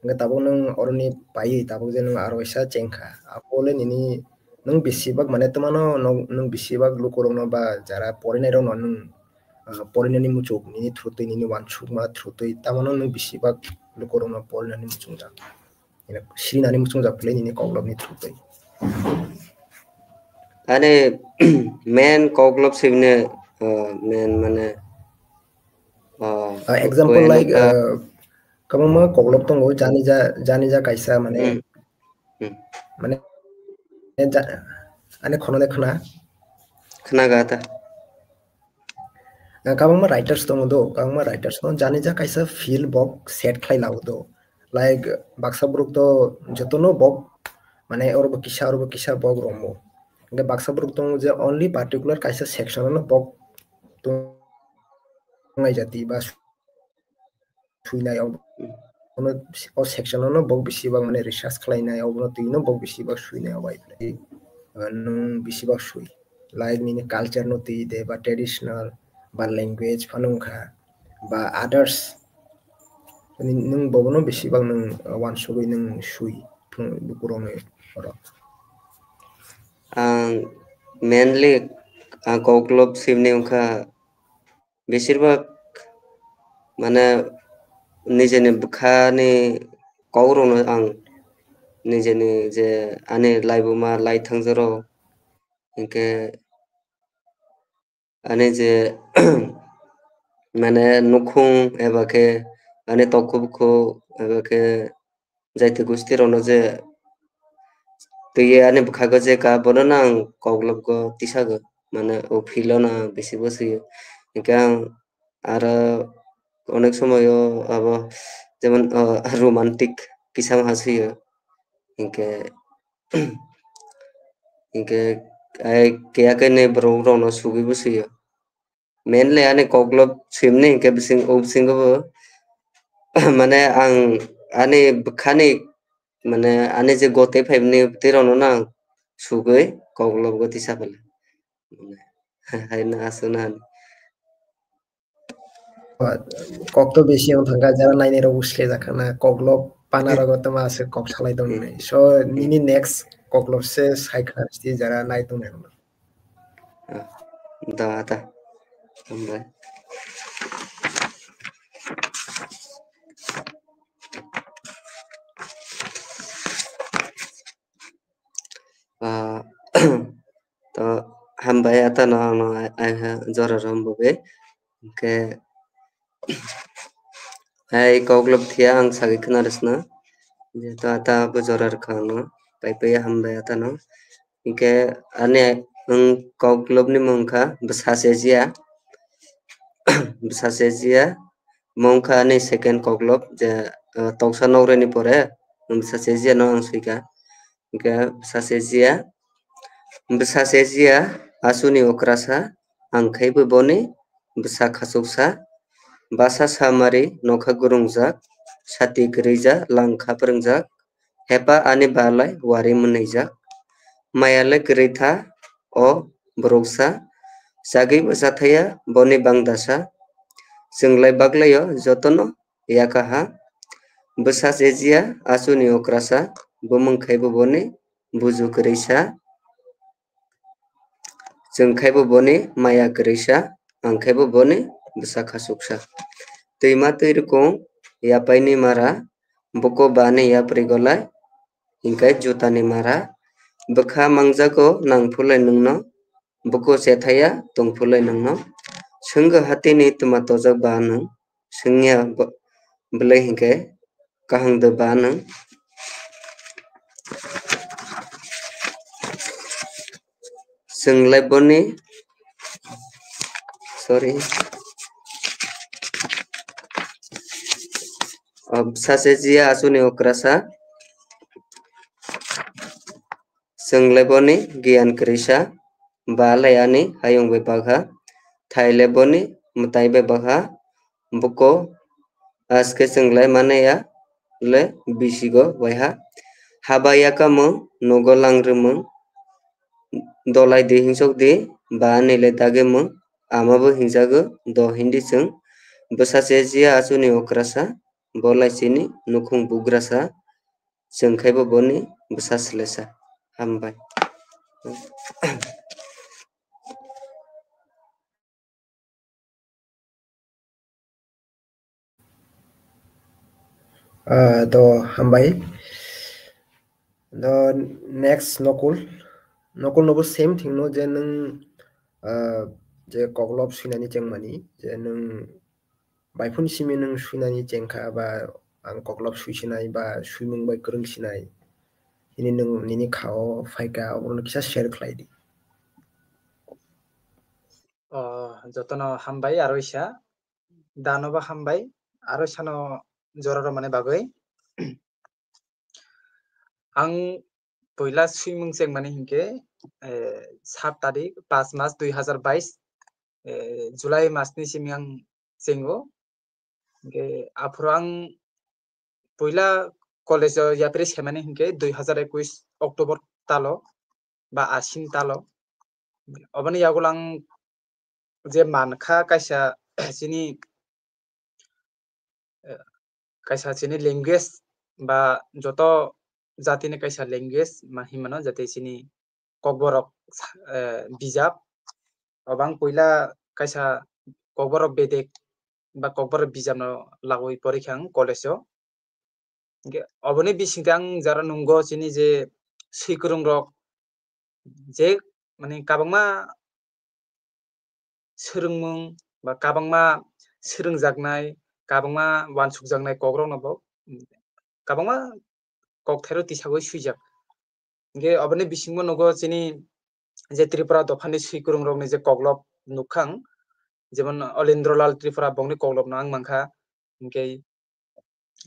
Hwnkhe tabuk nwng oroni paiwi tabuk je nwng aro waisa chengkha. Aphuo le nini nwng besibak mane twmano nwng, nwng besibak lukurokno ba jara porinairokno nwng, ah, porinani muchuk nini through twi, nini uansukma through twi, tamano nwng besibak lukurokno porinani muchungjak. Ino sirinani muchungjak philai nini koklopni through twi. Ani main koklop sibini, ah, main mane, ah, Ah, example koi like, nukha. Ah, kwbangma koklop tongo, jani ja, jani ja kaisa mane, Hmm. Hmm. mane, ja-, ani khonone khna. Khna ga ta. Ah, kwbangma writers tongo do, kwbangma writers tongo, jani ja kaisa feel bok set khlai lago do. Like, baksa borok to jotono bok, mane, orobo kisa, orobo kisa bok romo. Hingke baksa borok tongo je only particular kaisa section ano bok tong-, tongnai jati ba suinai, obono, o section ano bok bisi bak mane research khlainai, obono twi no bok bisi bak suinai obai. Nwng bisi bak sui. Like nini culture no twi de ba traditional ba language phano wngkha ba others. Ni-, nwng bobono bisi bak nwng, uh, uansugwi nwng sui phung-, lukurokni oro. Ang mainly, ah, koklop sibini wngkha besir bak mane nijeni bwkhani kokrokno ang nijeni je ani laibuma lai thangjak rok hinkhe ani je mane nukhung eba khe ani tokhubukhuk eba khe jaiti gusti rokno je twiwi ani bwkhago je ka bono no ang koklopgo tisago, mane o field o no ang bisi bwswio. Hinkhe ang aro onek somoyo abo jemon, o, romantic kisa wngha suyo. Hinkhe Hinkhe ai keya khe ne borok rokno sugwi bo swiyo. Mainly ani koklop swimni hinkhe bising, o bisingo bo mane ang ani bwkhani mane ani je gotwi phaimani twi rokno no ang sugwi koklopgo tisa phailai. Haino aswkno hani. Kok to bisi wng thangkha, jara nainai rok uslejak khana, koklop pana rogo tama aswk kok salai tong nai. So, nini next koklop se sai khna rwsti jara nai tong nai rok. Ah, da, da. Hambai. Ah, to hambai atano ano ai, ai ha jora rom bobe. Hinkhe ai koklop thia ang sagwi khna rwsna. Jeto ata bo jora rwkha ano. Pai pai hambai atano. Hinkhe ani ang koklopni mung kha bwsa sejia. Bwsa sejia. Mung kha ani second koklop je, ah, toksa nokre ni pore bwsa sejia no ang swikha. Hinkhe bwsa sejia, bwsa sejia, asuni okrasa, ang khai bo boni bwsa khachuksa, basa samari nokha gurungjak, sati kwrwija langkha phrwngjak, hepa ani balai wari mwnwijak, maya le kwrwi tha o boroksa, chagwi bo chathaya boni bangdasa, chwng lai baglaio jotono yakaha, bwsa sejia asuni okrasa, bumung khai bo boni buju kwrwisa, chwng khai bo boni maya kwrwisa, ang khai bo boni bwsa khachuksa. Twima twi rwkung yapaini mara, buko bani yapri golai, hinkhe jutani mara, bwkha mangjago nangphulai nwngno, buko chethaya tongphulai nwngno, swnggo hatini twma tojak ba nwng, swngya bo-, bwlai hinkhe kaham de ba nwng. Chwng lai boni, sorry. O, bwsa sejia asuni okrasa. Chwng le boni giyan kwrwisa, ba le ani hayung bai bakha, thai le boni mwtai bai bakha, buko aske chwng lai mane ya le bisigo waiha. Haba yakamung, nogo langrwmung, dolai di hingsok di, ba ani le dagimung, ama bo hingjago do hindi chwng. Bwsa se jia asuni okrasa, bo lai chini nukhung bugrasa, chwng khai bo boni bwsa swlaisa. Hambai. Ah, to hambai. To next Nokul. Nokul nobo same thing no je nwng, ah, je koklop swinani chengmani, je nwng bai phone simi nwng swinani chengkha ba ang koklop swisinai ba swimung bai kwrwng sinai. Ini nwng nini khao phaikha, oborokno kisa share khlai di. Oh, jotono hambai aro isa. Dano bo hambai, aro sano jora romani bagwi. Ang puila swimung chengmani hinkhe, eh, sat tarik, pas mas dui hazar bais, eh, July masni simi ang chengo. Hinkhe aphuru ang puila college o yapri semani hinkhe dui hazar ekuis October talo ba asin talo. Oboni yagulang je mankha kaisa chini, eh, kaisa chini language ba joto jatini kaisa language ma hinmano, jate chini kokborok, eh, bijap, obang puila kaisa kokborok bedek ba kokborok bijapno lagwi porikha ang college o. Hinkhe oboni bisingtwi ang jara nungo chini je swikwrwngrok je mane kabangma swrwngmung ba kabangma swrwngjaknai, kabangma wansukjaknai kokrokno bo kabangma kokthairo tisagwi swijak. Hinkhe oboni bisingo nugo chini je Tripura dophani swikwrwngrokni je koklop nukkha ang, jemon Olindrolal Tripura bongni koklopno ang mankha, hinkhe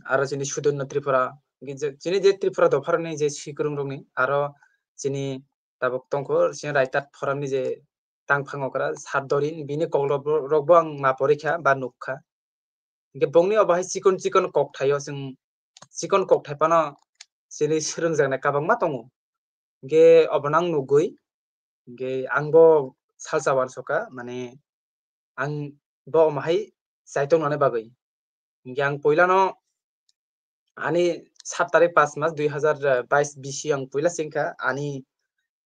aro chini Sudonna Tripura, hinkhe je, chini je Tripura dopharokni je swikwrwngrokni aro chini tabuk tongkho chini Raitat Forum ni je tangphang okra Sardori bini koklop rokbo ang ma porikha ba nukkha. Hinkhe bongni obo hai chikon chikon kokthaio chwng chikon kokthai phano chini swrwngjaknai kabangma tongo. Hinkhe obono ang nugwi, hinkhe angbo salsa wansukha, mane ang bo omo hai chaitok nani bagwi. Hinkhe ang puilano ani sat tarik pas mas dui hazar bais bisi ang puila chengkha ani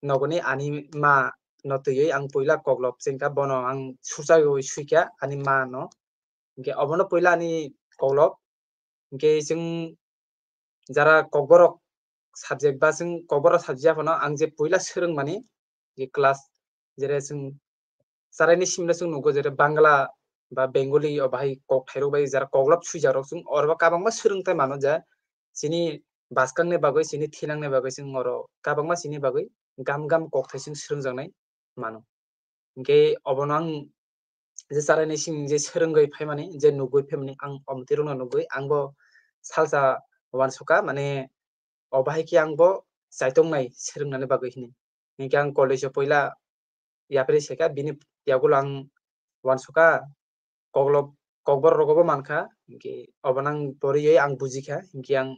nogoni ani ma no twiwi ang puila koklop chengkha, bono ang suchaiwi swikha ani ma no. Hinkhe obono puila ani koklop. Hinkhe chwng jara kokborok subject ba chwng kokborok subject phano ang je puila swrwngmani je class, jere chwng charaini simle chwng nugo jere Bangla ba Bengali o bahai kokthairok bai jara koklop swijakrok chwng oro kabangma swrwngthai mano je chini bwskangni bagwi, chini thinangni bagwi chwng oro kabangma chini bagwi gam gam kokthai chwng swrwngjaknai mano. Hinkhe obono ang je charaini simi je swrwngwi phaimani, je nugwi phaimani, ang omtwi rokno nugwi, angbo salsa wansukha, mane, o bahai khe angbo chaitok nai swrwngnani bagwi hwnwi. Hinkhe ang college o puila yapri saikha, bini yagulo ang wansukha, koklop, kokborok rogobo mankha, hinkhe obono ang poriwi ang bujikha, hinkhe ang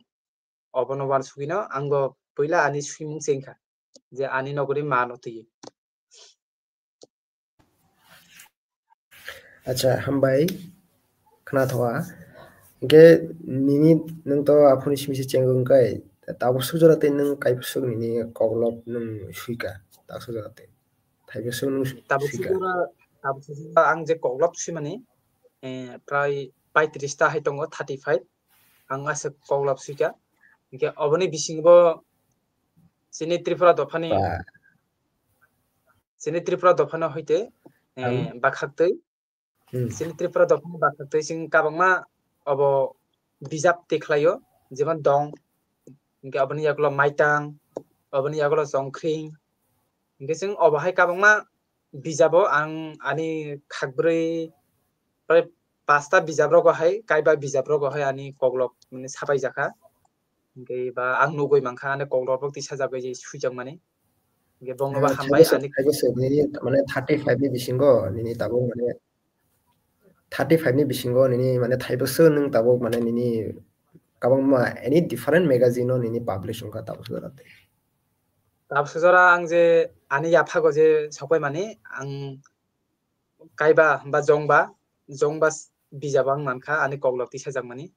obono wansugwino angbo puila ani swimung chengkha, je ani nogori ma no twiwi. Acha, hambai, khna thoa. Hinkhe nini nwng to aphuru simi se chengwi wngkha, tabuk suk jora tei nwng kaibwswk nini koklop nwng swikha, tabuk suk jora tei. Thaibo swk nwng Tabuk swikha. Suk jora, tabuk suk jora ang je koklop swimani, eh, prai paitris ta hai tongo, thirty five. Ang aswk koklop swikha. Hinkhe oboni bisingo chini Tripura dophani, Ba. Chini Tripura dophano hoite, eh, Ang? Bakhaktwi. Hmm. Chini Tripura dophani bakhaktwi chwng kabangma obo bijap tikhlaio, jemon dong, hinkhe oboni yagulo maitang, oboni yagulo chongkhring, hinkhe chwng obo hai kabangma bijabo ang ani khakbrwi, prai pasta bijap rogo hai, kaiba bijap rogo hai ani koklop mane sapai jakha. Hinkhe ba ang nugwi mankha ani koklop rok tisajagwi je swijakmani. Hinkhe bongno ba Eh, hambai thaibo se, ani thaibo se, nini mane thirty five ni bisingo nini tabuk mane thirty five ni bisingo nini mane thaibo se nwng tabuk mane nini kabangma any different magazine o nini publish wngkha tabuk se jora tei. Tabuk se jora ang je ani yaphago je sokpai mani ang kaiba ba jongba, jongba s-, bijabo ang mankha ani koklop tisajakmani.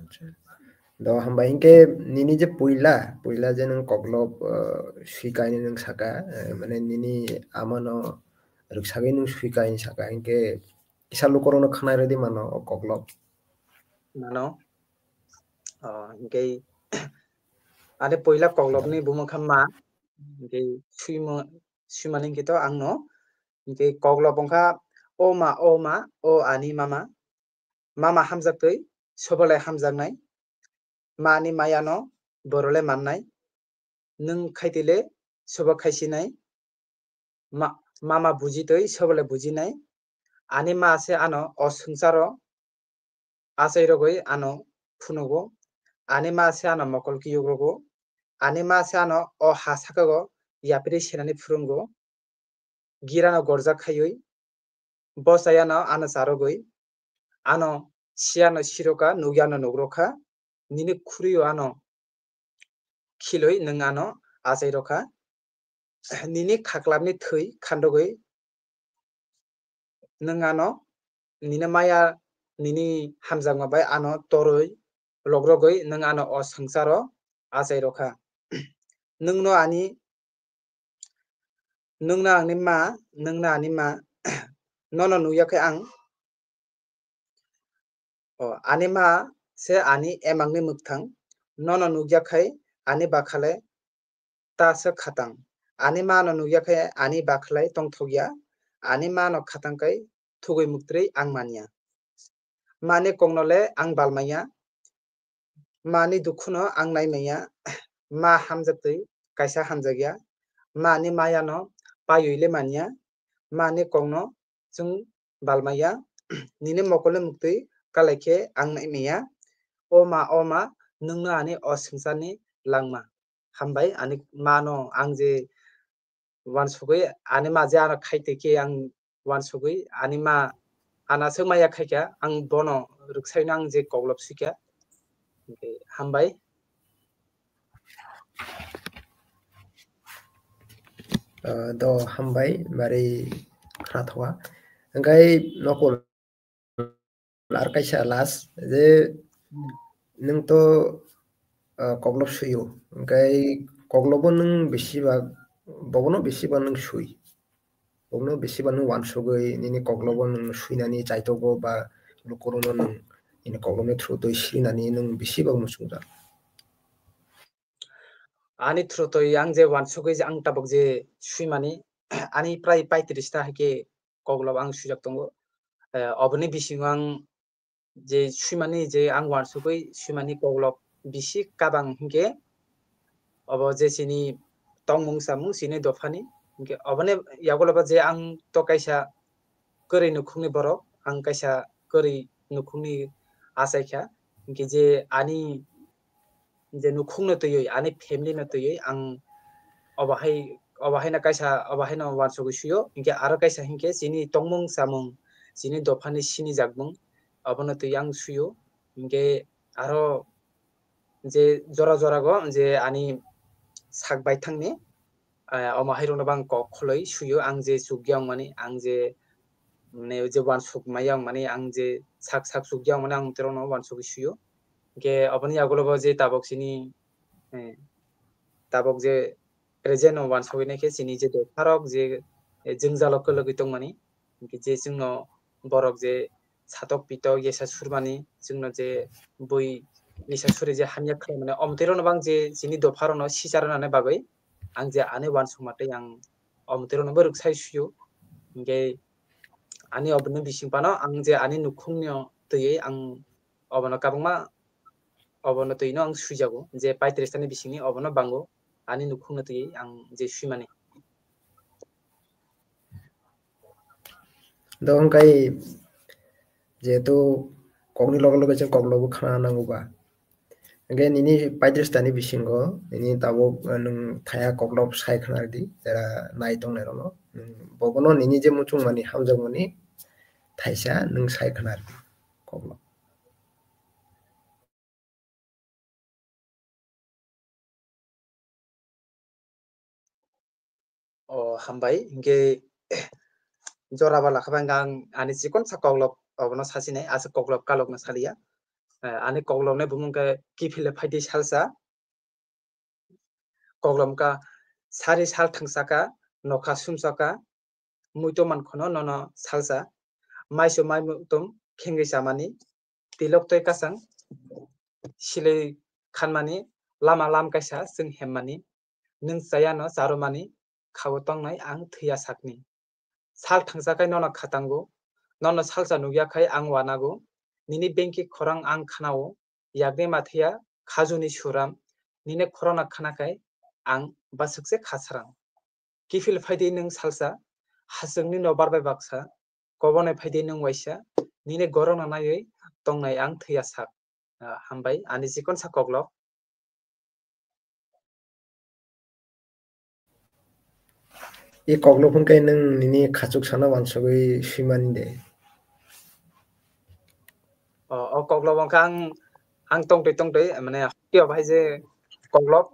Acha. Do hambai, hinkhe nini je puila, puila je nwng koklop, eh, swi kainwi nwng saka, eh, mane nini amano rwksagwi nwng swi kainwi saka, hinkhe kisa lukurokno khwnai rwdi mano o koklop. Mano. Oh, hinkhe ani puila koklopni bumung kha ma, hinkhe swimo-, swimani hinkhe to angno, hinkhe koklop wngkha, "O ma, o ma, o ani mama." Mama hamjaktwi, sobolai hamjaknai. Mani mayano borole mannai. Nwng khaitile sobo khaisinai. Ma-, mama bujitwi, sobolai bujinai. Ani ma se ano o swngcharo achairogwi ano phunugo. Ani ma se ano mokol kiyukrogo. Ani ma se ano o ha sakago yapri senani phurungo. Girano gorjak khaiwi, bosai ano ano charogwi, ano siyano siroka, nukyano nugrokha, nini khuriyo ano khilwi nwng ano achairokha, nini khaklapni thwi khandogwi nwng ano nini maya, nini hamjakma bai ano torwi, lokrogwi nwng ano o swngcharo achairokha. Nwngno ani Nwngno ani ma, nwngno ani ma, nono nukya khe ang, o, ani ma se ani emangni mwkthang, nono nukya khe ani bakhalai ta se khatang. Ani mano nukya khe ani bakhalai tongthokya, ani mano khatang khe thugwi muktwi ang manya. Mani kokno le ang bal manya, mani dukhuno ang nai manya, ma hamjaktwi kaisa hamjakya, mani mayano paiwi le manya, mani kokno chwng bal manya, nini mokolni muktwi kalai khe ang nai manya, o ma, o ma, nwngno ani o swngcharni langma. Hambai, ani mano ang je uansugwi, ani ma je ano khai twi khe ang uansugwi, ani ma ano aswk maya khaikha, ang bono rwksaino ang je koklop swikha. Hambai. Ah, do hambai, bari khwnathokha. Hwnkhe nokol ar kaisa last je nwng to, ah, koklop swi-o, hwnkhe koklobo nwng bisi ba, bobono bisi ba nwng swi, bobono bisi ba nwng uansugwi nini koklobo nwng swinani chaitogo ba lukurokno nwng nini koklopni through twi swinani nwng bisi ba muchungjak. Ani through twi ang je uansugwi je ang tabuk je swimani, ani prai paitris ta hai khe koklop ang swijak tongo. Eh, oboni bisingo ang je swimani je ang uansugwi swimani koklop bisi kabang hinkhe obo je chini tongmung samung chini dophani hinkhe oboni yagulobo je ang to kaisa kwrwi nukhungni borok, ang kaisa kwrwi nukhungni achaikha, hinkhe je ani je nukhungno twiwi, ani family no twiwi ang obo hai, obo haino kaisa, obo haino uansugwi swi-o, hinkhe aro kaisa hinkhe chini tongmung chamung, chini dophani sinijakmung, obono twiwi ang swi-o, hinkhe aro je jora jorago je ani sak baithangni, ah, omo hairokno bo ang kok khwlwi swi-o, ang je chukya wngmani, ang je, mane, je uansuk maya wngmani, ang je sak sak chukya wngmani, ang terokno uansugwi swi-o. Hinkhe oboni yagulobo je tabok chini, eh, tabok je present o uansugwi naikhe chini je dopharok je, eh, jwngjalo kwlwgwi tongmani, hinkhe je chwngno borok je satok pitok yesa surmani, chwngno je bui yesa suri je hamya khlaimani, omtwi rokno bo ang je chini dopha rokno sicha rwnani bagwi ang je ani uansukma tei ang omtwi rokno bo rwksai swi-o. Hinkhe ani oboni bising phano ang je ani nukhungno twiwi ang obono kabangma, obono twino ang swijago, je paitris tani bisingni obono bango ani nukhungno twiwi ang je swimani. Do hwnkhe jehetu kokni loge loge chwng koklobo khna nango ba, hwnkhe nini paitris tani bisingo nini tabuk, eh, nwng thaya koklop sai khna rwdi, jera nai tongnai rokno. Nwng bobono nini je muchungmani hamjakmani thaisa nwng sai khna rwdi koklop. O, hambai. Hinkhe jora bala khe ba ang ani chikon sa koklop obono sasinai, aswk koklop kalokno saliya. Eh, ani koklopni bumung khe kiphilwi phaidi salsa. Koklop wngkha sari sal thangsa kha, nokha sumsa kha, muito mankhono nono salsa. Maiso mai muitum khengwi chamani, tilok twi kasang silwi khanmani, lama lam kaisa chwng hemmani, nwng chayano charwmani, khao tongnai ang thwiya sakni. Sal thangsa khai nono khatango, nono salsa nukya khai ang wanago, nini banki khorang ang khanao, yakni mathiya khajuni suram, nini khorokno khana khai ang bwswk se khasrang. Kiphil phaidi nwng salsa, hachwkni nobar bai baksa, kobonai phaidi nwng waisa, nini gorokno naiwi tongnai ang thwiya sak. Ah, hambai, ani chikonsa koklop. I koklop hwnkhe nwng nini khachuk sana wansugwi swimani de. O, o koklop wngkha ang, ang tongtwi tongtwi, mane, hakhe o bahai je koklop,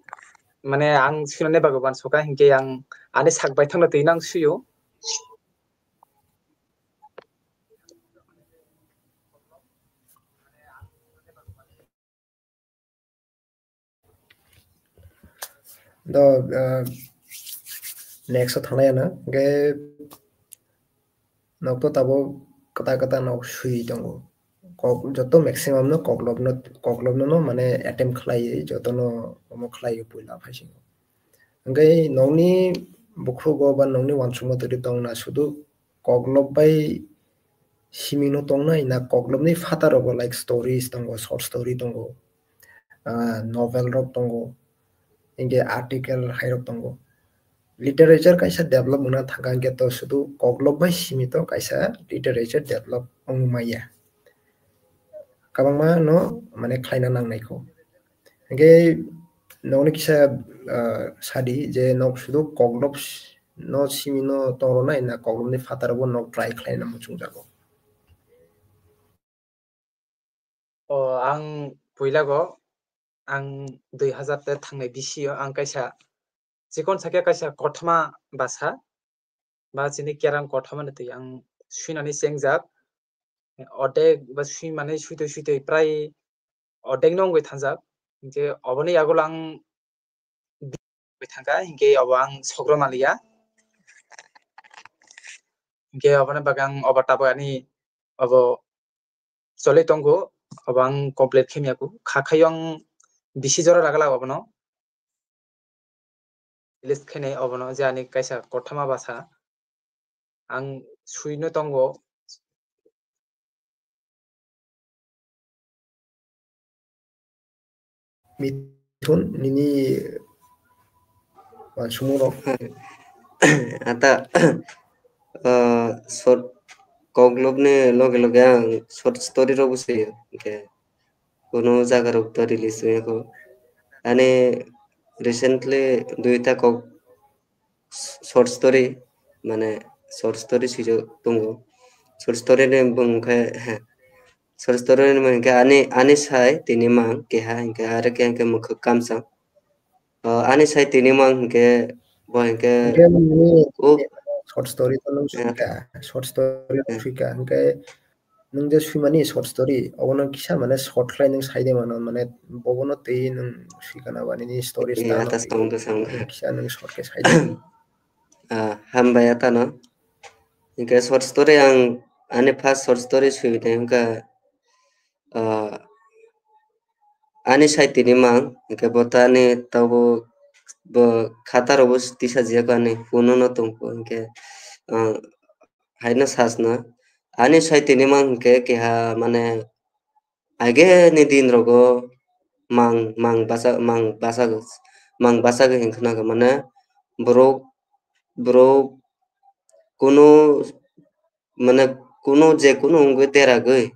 mane, ang swinani bagwi wansukha, hinkhe ang ani sak baithangno twi nang swiyo. Do, ah, next o thanglai ano, hwnkhe nok to tabuk kwtal kwtal nok swi tongo. Kok, joto maximum no koklopno, koklopno no mane attempt khlaiwi jotono omo khlaiwi puila phaisingo. Hwnkhe nokni bukhuk o ba nokni wansukma twi tongna sudu koklop bai simi no tongnai na koklopni phataro bo like stories tongo, short story tongo, ah, novel rok tongo, hinkhe article hai rok tongo. Literature kaisa develop wngna thangkha hinkhe to sudu koklop bai simi to kaisa literature develop wngmaya. Kwbangma no mane khlaina nangnai kho. Hinkhe nokni kisa, ah, sadi je nok sudu koklop s-, no simi no tongronai na koklopni phataro bo nok try khlaina muchungjago. O, ang puila go, ang dui hazar te thangnai bisio ang kaisa chikon sakya kaisa kothoma basa, ba chini kerang kothoma ni twi ang swinani chengjak. Odek ba swimani switwi switwi prai odek no wngwi thangjak. Hinkhe oboni yagulo ang wngwi thangkha, hinkhe obo ang sokro manliya. Hinkhe oboni bagwi ang obo tabuk ani obo choli tongo, obo ang complete khe maya kho. Kha khaio ang bisi jora ragala obono. List khainai obono je ani kaisa kothoma basa. Ang swino tongo. Mithun, nini wansukmung rok? Ata, ah, short koklopni loge loge ang short story rokbo swiyo, hwnkhe kuno jaga rok to release wngya kho. Ani recently duita kok short story, mane short story swijak tongo. Short story ni bung khe, short story ni bung khe ani, ani sai tini mang keha hinkhe, are khe hinkhe mwkhwk kamsa. O, ani sai tini mang hinkhe, bo hinkhe, hinkhe nini o, short story to nung eh, swika, short story eh. Swika, hinkhe nung je swimani short story, obono kisa mane short khlai nung sai de mano, mane bobono twi nung swikana ba nini story eh, style ata no sound, sound. Kisa nung short khe sai de. Ah, hambai atano. Hinkhe short story ang, ani first short story swinai wngkha, ah, ani sai tini mang, hinkhe bo to ani tabuk bo khata rokbo tisa jiyakho ani phone no tongkho, hinkhe, ah, haino sajna. Ani sai tini mang hinkhe keha mane ageni din rogo mang, mang basa, mang basa, mang basa hinkhe khna khe mane borok, borok kunu mane kunu je kunu wngwi deragwi,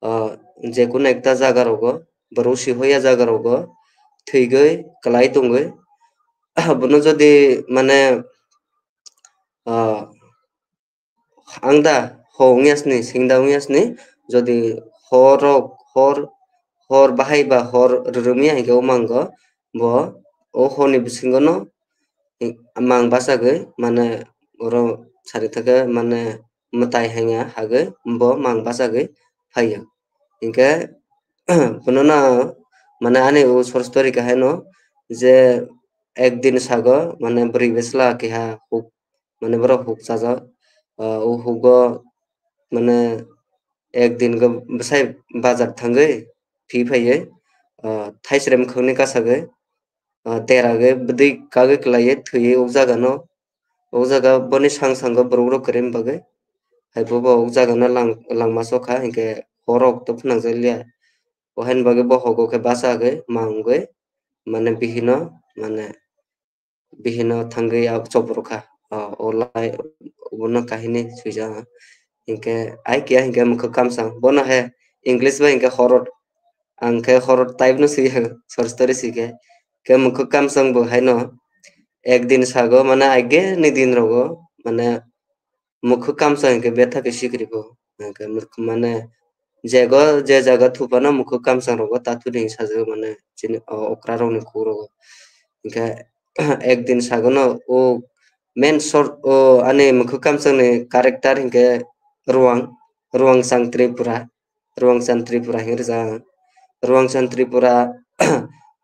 ah, je kunu ekta jaga rogo, borok sihoya jaga rogo thwigwi kwlai tongwi, abono jodi mane, ah, ang da ho wngya sini, sing da wngya sini, jodi hor rok, hor, hor bahai ba hor rwrwmya hinkhe o mango, bo o horni bisingo no mang bachagwi mane oro sari thake mane mwtai hanya hagwi bo mang bachagwi phaiya. Hinkhe Bono no, mane ani o short story kahaino je ekdin sago, mane bwrwi bwsla keha huk, mane borok huk chajak, ah, o hugo mane ekdin go bwsai bazar thangwi phi phaiwi, ah, thaisrem khwngni kasagwi, ah, deragwi bwdwi kagwi kwlaiwi thwiwi o jagano, o jaga boni sang sango borok rok kwrwini bagwi. Hai bo bo o jagano lang-, langma sokha, hinkhe horok to phnangjakliya. O haini bagwi bo hogo khe bachagwi mangwi, mane bihino, mane bihino thangwi a chopro kha. O, o lai, obono kahini swijak. Hinkhe ai kiya hinkhe mwkhwk kamsang. Bono he English bai hinkhe horror. Ang khe horror type no swi short story swi khe. Khe mwkhwk kamsang bo haino ekdin sago, mane ageni din rogo, mane mwkhwk kamsang hinkhe betha khe sikri bo. Hinkhe mwkhwk mane Jego, je jaga thupano mwkhwk kamchang rogo tathuri hinwi sajagwi mano chini o okra rokni kuk rogo. Hinkhe ekdin sagono o main short o ani mwkhwk kamchangni character hinkhe Ruang, Ruangchang Tripura, Ruangchang Tripura hinwi rijak ang. Ruangchang Tripura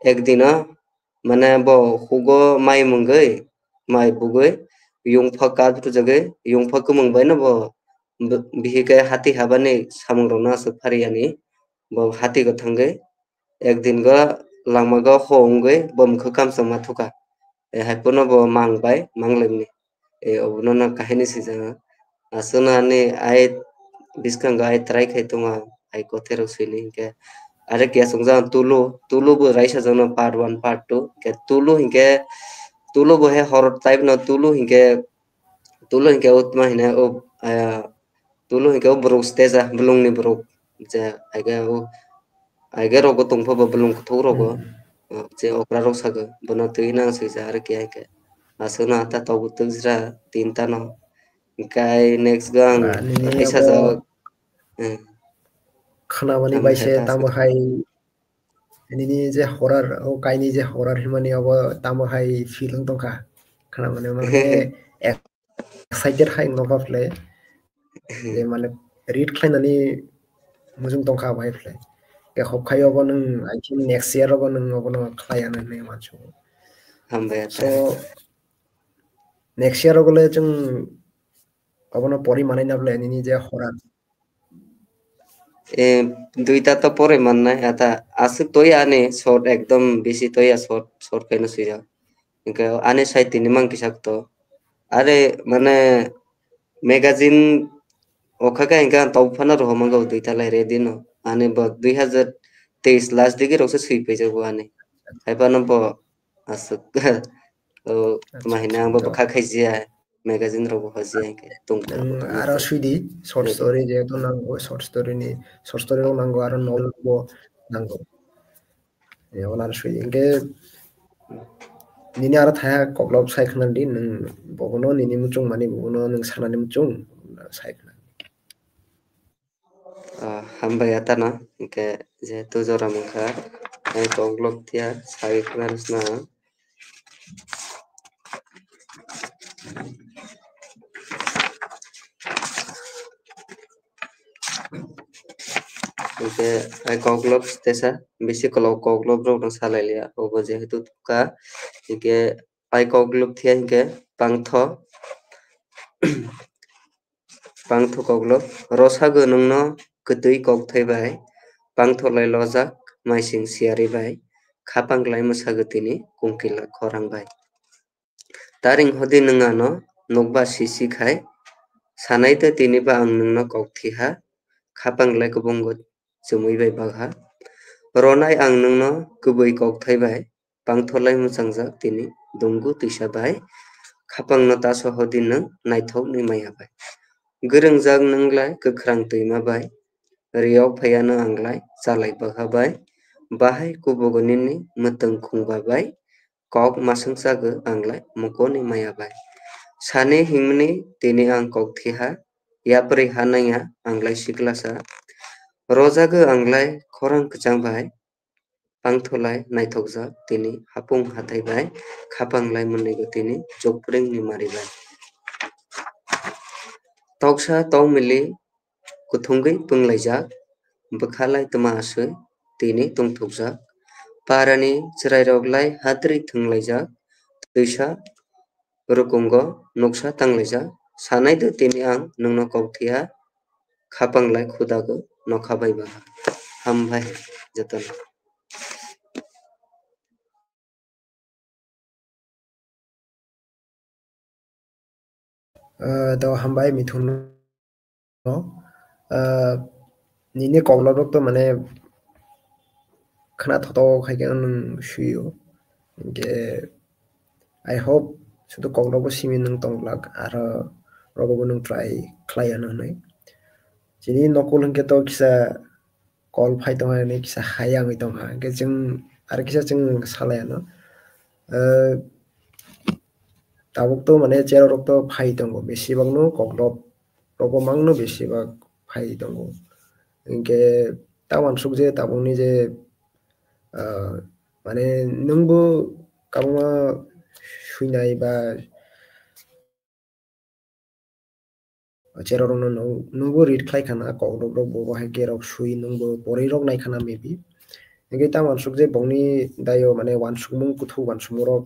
ekdino mane bo hugo mai mungwi, mai bugwi, yungpha kabrujagwi, yungpha kwmwng baino bo b-, bihikhe hati habani samungrokno aswk phariyani, bo hati go thangwi, ekdin go langma go ho wngwi bo mwkhwk kamchangma thukha. E, hai phano bo mang bai, mang lemni. E, obono no kahini swijak. Aswkno ani ai bwskango ai try khai tongo ang, ai kothai rok swini hinkhe. Are khe aswk jang Tulu, Tulu bo raisa jano part one, part two. Hinkhe Tulu hinkhe, Tulu bo he horror type no, Tulu hinkhe, Tulu hinkhe o tma hino o, ah, Tulu hinkhe o borok stage a, bwlwngni borok je, haikhe o, haikhe rogo tongpha bo bwlwng kuthuk rogo, Hmm. O, je okra rok sago, bono twi nang swijak are khe haikhe. Aswkno ata tobo twkjra tinta no. Hinkhe ai next go ang Ba, nini hai abo sajak, eh, khwnamani tamo bai hai se ta tamo sajak. Hai nini je horror, o kaini je horror himani abo tamo hai feel wng tongkha. Khwnamani mane excited hai wng tongkha phle. Je mane read khlainani muchung tongkha abo hai phle. Ke hop khai obo nwng, I think next year obo nwng obono khlai ya hinwi uansukgo. Hambai So, ata. Next year ogo le chwng obono pori manai na ble nini je horror. E, duita to pore mannai, ata aswk toya ani short, ekdom bisi toya short, short kaino swijak. Hinkhe ani side tini mang kisa to. Are mane magazine o kha khe hinkhe ang tok phano rohormango duita lai ready no. Ani bo dui hazar teis last digi rok se swi paijak bo ani. Hai phano bo aswk, o, Acha, tma hino acha, ang bo to. Bwkha khaijia. Magazine rok bo hojiya hinkhe tongkha. Ang aro swidi, short story jehetu nango, short story ni, short story rok nango, aro novel bo nango. Ebo aro swidi hinkhe nini aro thaya koklop sai khna di, nwng bobono nini muchung mani, bobono nwng sanani muchung sai khna. Ah, hambai atano, hinkhe jehetu jora mankha, ai koklop tiya sai khna rwsna. Hinkhe ai koklop tesa bisi kolok koklop rokno salai liya, obo jehetu thukha, hinkhe ai koklop thiya hinkhe pangtho. Pangtho koklop, rwsagwi nwngno kwtwi kokthai bai, pangtholai lojak maising siyari bai, khapang lai mwsagwi tini kungkila khorang bai. Taring hodi nwng ano nukba sisi khai, sanai tei tini ba ang nwngno kokthiha, khapang lai kubungo chumui bai bagha. Ronai ang nwngno kubui kokthai bai, pangtholai mwchangjak tini dungu twisa bai, khapangno taso hodi nwng naithokni maya bai. Gwrwngjak nwng lai kwkhrang twima bai, riyok phaiya nwng ang lai chalai bagha bai, bahai kubugo nini mwtwng khungba bai, kok maswng chagwi ang lai mokoni maya bai. Sani himni tini ang kok thiha, yapri ha nangya ang lai siklasa. Rojagwi ang lai khorang kwchang bai, pangtholai naithokjak tini hapung hathai bai, khapang lai mwnwigo tini jokpring ni mari bai. Toksa tongmili kuthungwi pwnglaijak, bwkhalai tma aswi, tini tongthokjak. Parani chwrairok lai hadri thwnglaijak, twisa rukungo nuksa tanglaijak. Sanaido tini ang nwngno kok thwiya, khapanglai khudago nokha bai ba. Hambai jotono. Ah, to hambai Mithun no. Ah, nini koklop rok to mane khna thoto khai khe nwng suio. Hinkhe I hope sudu koklop bo simi nwng tong glak, aro rogo bo nwng try khlai ya hwnwi. Chini nokol hinkhe to kisa call phai tongkha, hwnwi kisa hai wngwi tongkha. Hinkhe chwng aro kisa chwng salai ano. Eh, tabuk to mane cherok rok to phai tongo, besibak no koklop rogo mang no besibak phai tongo. Hinkhe ta uansuk je tabuk ni je, eh, mane nwng bo kabangma swinai ba cherok rok no nwng, nwng bo read khlai khana, koklop rok bo, bo hai khe rok sui nwng bo porwi rok nai khana maybe. Hinkhe ta uansuk je bongni dayo mane uansukmung kuthuk uansukmung rok.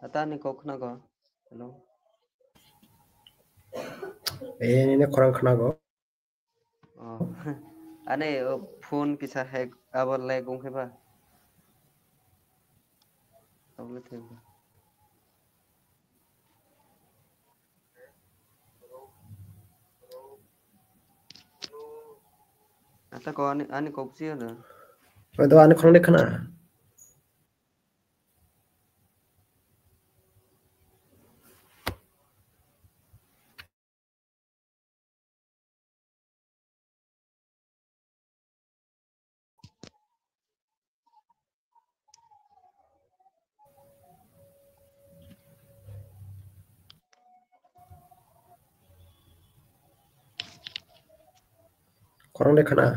Ata ani kok khnago. Hello. Eh, nini khorang khnago. Oh. Ani, oh, phone kisa hack, abo lag wngkhe ba. Abo le thengba. Ata ko ani, ani kok si ada. Oi, do ani khorang de khna. Khorang de khna.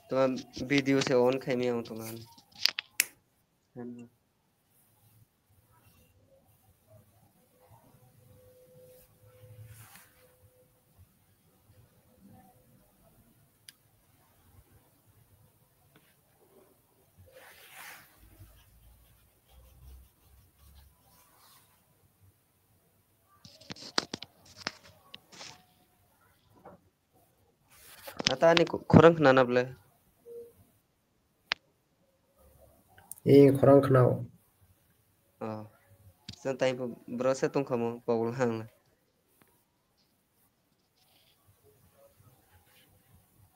Toma video se on khai mi ang toma. Ata ani ko-, khorang khna na ble. Ee, khorang khna o. Oh. Chwng tai bo bwrasa tongkha mo, pogol hang.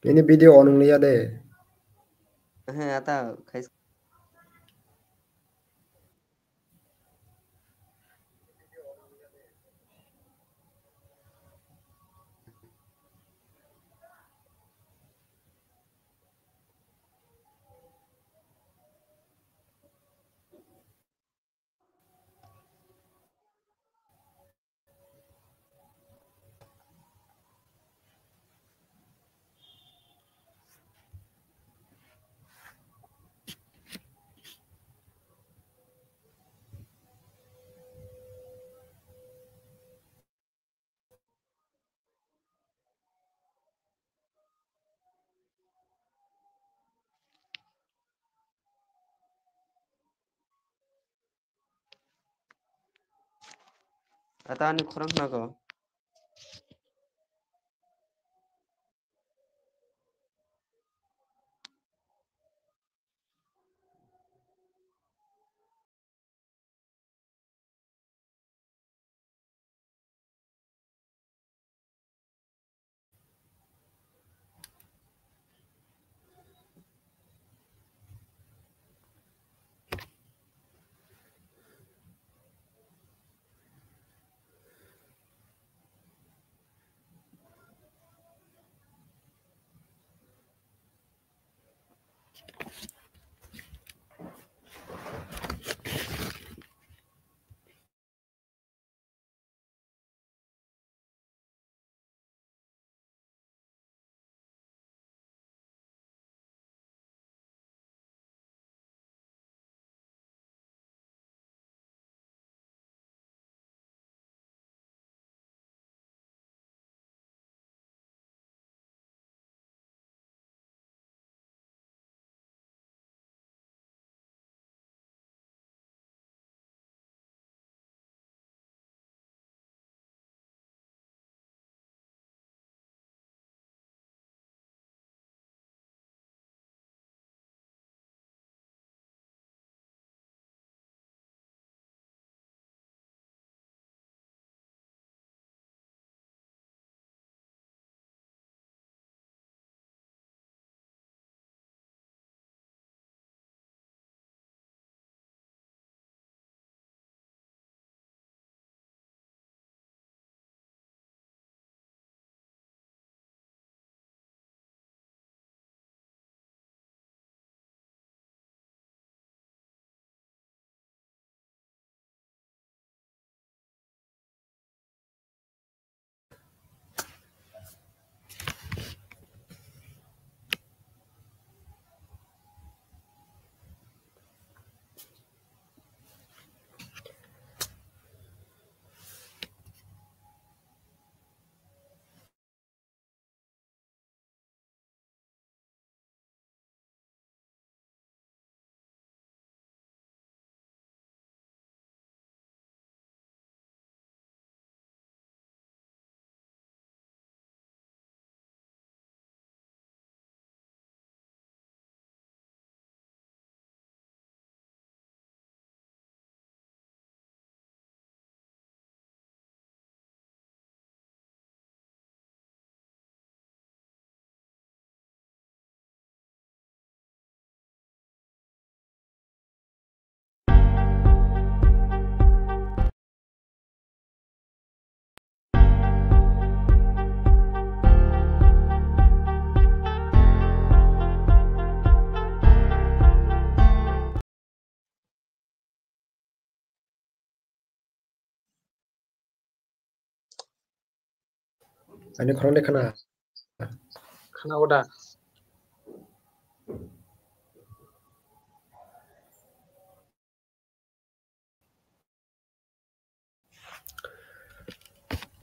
Ini video on wng liya de. Ehe, ata khai. Ata ani khorang nago. Ani khorang de khna. Khna oda.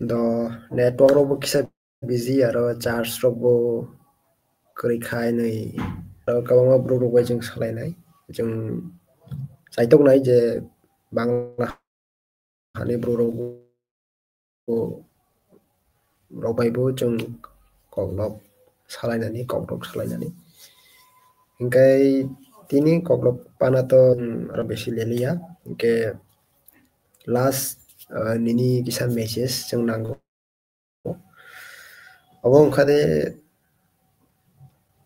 Do network rok bo kisa busy, aro charge rok bo kwrwi kha hinwi, aro kwbangma borok rok bai chwng salainai, chwng chaitok nai je Bangla hani borok rok bo, rok bai bo chwng koklop salainani, kokrok salainani. Hinkhe tini koklop pana to aro besi leliya, hinkhe last, ah, nini kisa message chwng nango. Obo wngkha de,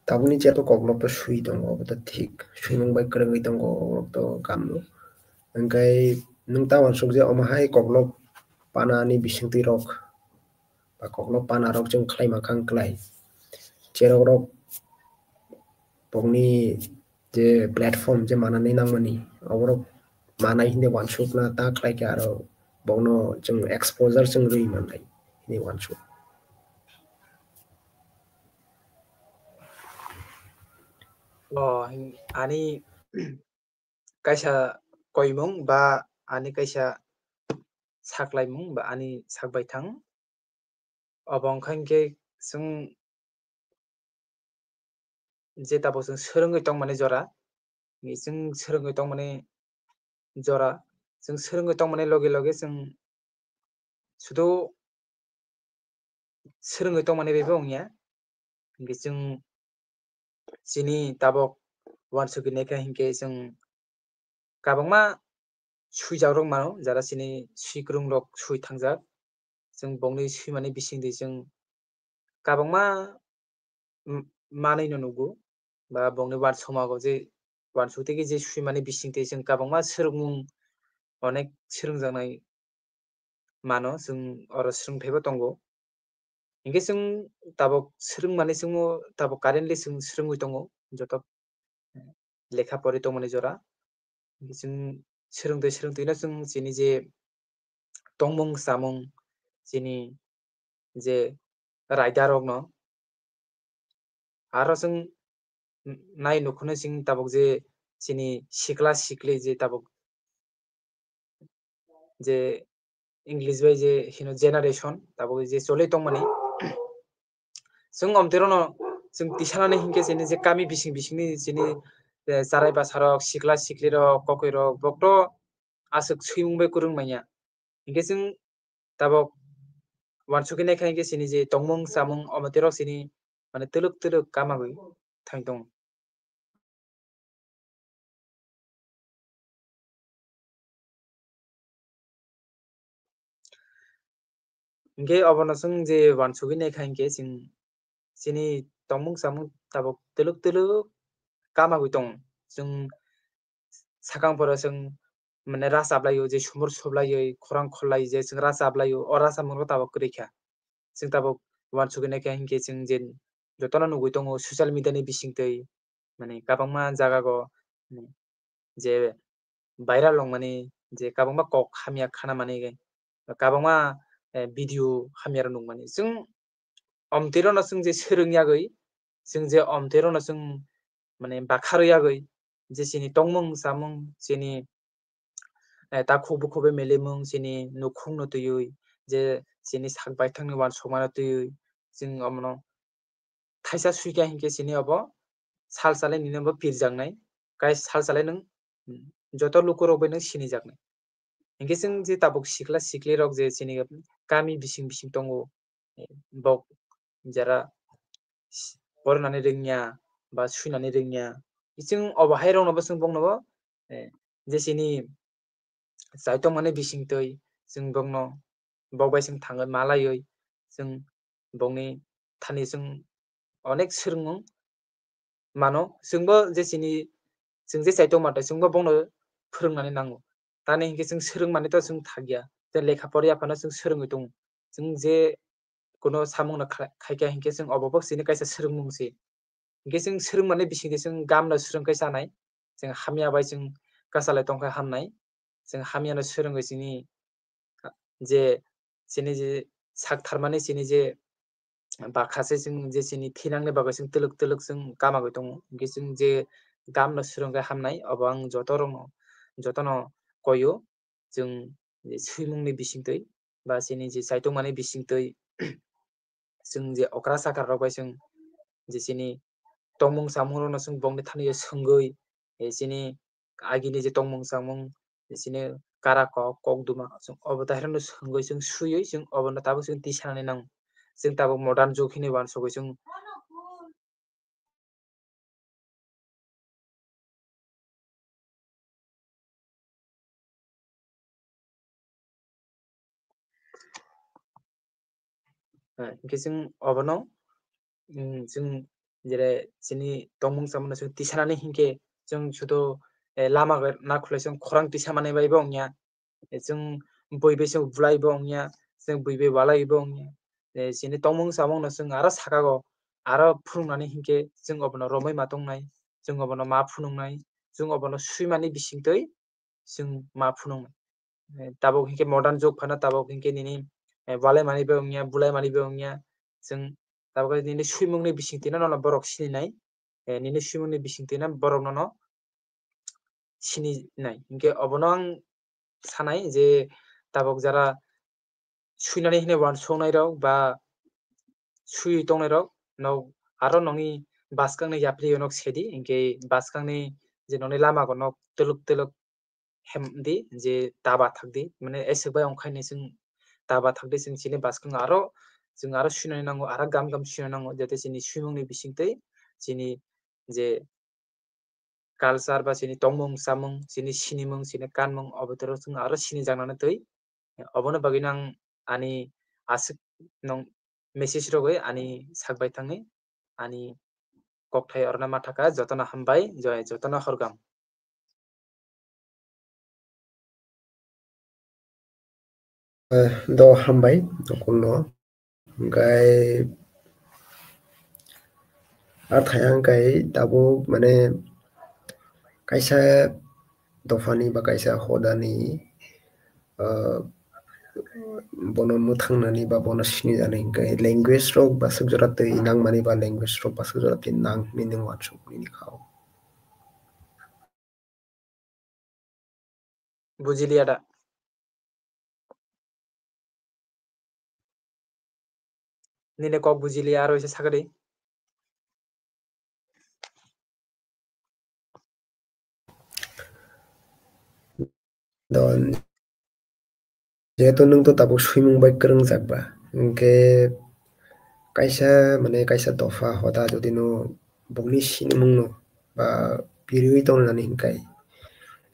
tabukni chair o koklop to swi tongo, obo to thik. Swimung bai kwrwngwi tongo, oborok to kamlo. Hinkhe nwng ta uansuk je omo hai koklop pana ni bisingtwi rok, ba koklop pana rok chwng khlai mankha wng klai. Cherok rok bokni je platform je manani nangmani, oborok manai hinwi uansukna ta khlai khe aro bokno chwng exposure chwng rwi mannai hinwi uansuk. O, ani kaisa koimung ba ani kaisa saklaimung ba ani sakbaithang. Obo wngkha hinkhe chwng je tabuk chwng swrwngwi tongmani jora, ni chwng swrwngwi tongmani jora, chwng swrwngwi tongmani loge loge chwng sudu swrwngwi tongmani bai bo wngya. Hinkhe chwng chini tabok uansukgwi naikha hinkhe chwng kabangma swijakrok mano, jara chini swikwrwngrok swi thangjak. Chwng bongni swimani bisingtwi chwng kabangma m-, manwino nugo, ba bongni uansumago je uansuk tei je swimani bisingtwi chwng kabangma swrwngmung onek swrwngjaknai mano, chwng oro swrwngthaibo tongo. Hinkhe chwng tabok swrwngmani chwngno tabok currently chwng swrwngwi tongo, joto lekha pori tongmani jora. Hinkhe chwng swrwngtwi swrwngtwino chwng chini je tongmung chamung, chini je raidarokno aro chwng nai nukhuno chwng tabok je chini sikla sikli je tabok je English bai je hino generation tabok je choli tongmani. Chwng omtwi rono chwng tisanani hinkhe chini je kami bising bisingni chini, eh, charai bwsarok, sikla siklirok, kokoirok, bokto aswk swimung bai kwrwng manya. Hinkhe chwng tabok uansukgwi naikha hinkhe chini je tongmung chamung omtwi rok chini mane twlwk twlwk kamagwi thang tongo. Hinkhe obono chwng je uansukgwi naikha hinkhe chwng chini tongmung chamung tabok twlwk twlwk kamagwi tongo. Chwng sakang poro chwng mane rachap laio, je sumur sup laiwi, khorang khol lai je chwng rachap laio, o rachapmung rok tabok kwrwi kha. Chwng tabok uansukgwi naikha hinkhe chwng je jotono nugwi tongo social media ni bisingtwi, mane kabangma jaga go, mane je viral wngmani, je kabangma kok hamya khanamani, kabangma, eh, video hamya rok nukmani. Chwng omtwi rono chwng je swrwng yagwi, chwng je omtwi rono chwng mane bakharwi yagwi, je chini tongmung chamung, chini, eh, takhuk bukhuk bai melimung, chini nukhungno twiwi, je chini sak baithangni uansukmano twiwi, chwng omono thaisa swikha hinkhe chini obo sal salai nini bo pirjaknai, kai sal salai nwng, mm, joto lukurok bai nwng sinijaknai. Hinkhe chwng je tabuk sikla siklirok je chini kami bising bising tongo, eh, bok jara s-, porinani rwngya ba swinani rwngya, chwng obo hai rokno bo chwng bokno bo, eh, je chini chaitokmani bisingtwi chwng bokno, bok bai chwng thangwi malaiwi chwng bokni thani chwng onek swrwngmung mano. Chwngbo je chini, chwng je chaitokma tei chwngbo bokno phwrwngnani nango. Tamni hinkhe chwng swrwngmani to chwng thakya, je lekha poriya phano chwng swrwngwi tongo. Chwng je kuno samungno kha-, khaikha hinkhe chwng obo bo chini kaisa swrwngmung se. Hinkhe chwng swrwngmani bisingtwi chwng gamno swrwngkhe chanai. Chwng hamya bai chwng kwchalai tongkha hamnai. Chwng hamyano swrwngwi chini je, chini je sak tharmani chini je bakha se chwng je chini thinangni bagwi chwng twlwk twlwk chwng kamagwi tongo. Hinkhe chwng je gamno swrwngkhe hamnai, obo ang joto rokno, jotono koio. Chwng je swimungni bisingtwi ba chini je chaitokmani bisingtwi chwng je okra sakar rok bai chwng je chini tongmung samung rokno chwng bongni thani o swngwi, eh, chini agini je tongmung samung, je chini kara kok, kok duma, chwng obo tahirano swngwi chwng swiwi chwng obono tabuk chwng tisanani nango. Chwng tabuk modern jug hinwi uansugwi chwng Eh, hinkhe chwng obono, mm, chwng jere chini tongmung chamungno chwng tisanani hinkhe chwng sudu, eh, lama nakhwlai chwng khorang tisa manwi bai bo wngya. Eh, chwng bui bai chwng bulai bo wngya, chwng bui bai walai bo wngya. Eh, chini tongmung chamungno chwng aro saka o aro phunuknani hinkhe chwng obono romwi ma tongnai, chwng obono ma phunuknai, chwng obono swimani bisingtwi chwng ma phunuknai. Eh, tabuk hinkhe modern jug phano tabuk hinkhe nini, eh, walai mani bo wngya, bulai mani bo wngya, chwng tabuk nini swimungni bisingtwino nono borok sininai, eh, nini swimungni bisingtwino borok nono sininai. Hinkhe obono ang sanai je tabuk jara swinani hinwi uansuknai rok ba swiwi tongnai rok nok aro nokni bwskangni yapri o nok sedi, hinkhe bwskangni je nokni lama o nok twlwk twlwk hem di je ta bathak di, mane aswk bai ongkhaini chwng taba thakdi chwng chini bwskang aro chwng aro swinani nango, aro gam gam swinani nango, jate chini swimungni bisingtwi chini je culture ba chini tongmung chamung, chini sinimung, chini kanmung, obo toro chwng aro sinijaknani twi. Obono bagwi nang ani aswk nong message rogwi ani sak bai thangwi ani kokthai orna mathaka, jotono hambai, joy, jotono horgam. Eh, do hambai, dokulno. Hingkai, ar thaya hingkai tabuk mane kaisa dophani ba kaisa hodani, ah, bono mwthangnani ba bono sinijani hingkai language rok bwswk jora twi nangmani ba language rok bwswk jora twi nang hinwi nwng uansuk nini kha o. Bujiliya da? Nini kok bujiliya, aro isa sakadi. Don, jehetu nwng to tabuk swimung bai kwrwngjak ba, hwnkhe kaisa, mane, kaisa dopha hoda jodi no bokni sinimung no ba piriwi tong nani hwnkhe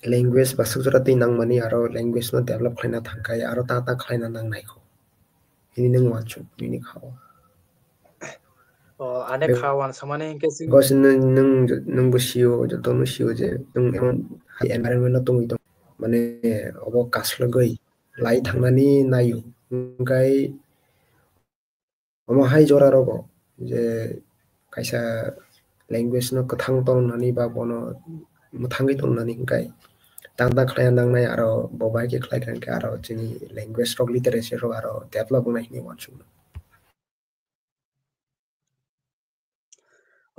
language bwswk jora twi nangmani, aro language no develop khlaina thangkhai aro ta ta khlaina nangnai kho. Hini nwng uansuk nini kha o. O, ane kha o uansukmani hwnkhe chwng Because nwng, nwng, nwngbo sio, jotono sio je nwng emon hai environment o tongwi tong, mane obo kaslogwi lai thangnani naio. Hwnkhe omo hai jora rogo je kaisa language no kwthang tongnani ba bono mwthangwi tongnani hwnkhe tang tang khlaina nangnai, aro bo bai khe khlai kha hwnkhe aro chini language rok, literature rok aro develop wngnai hinwi uansukno.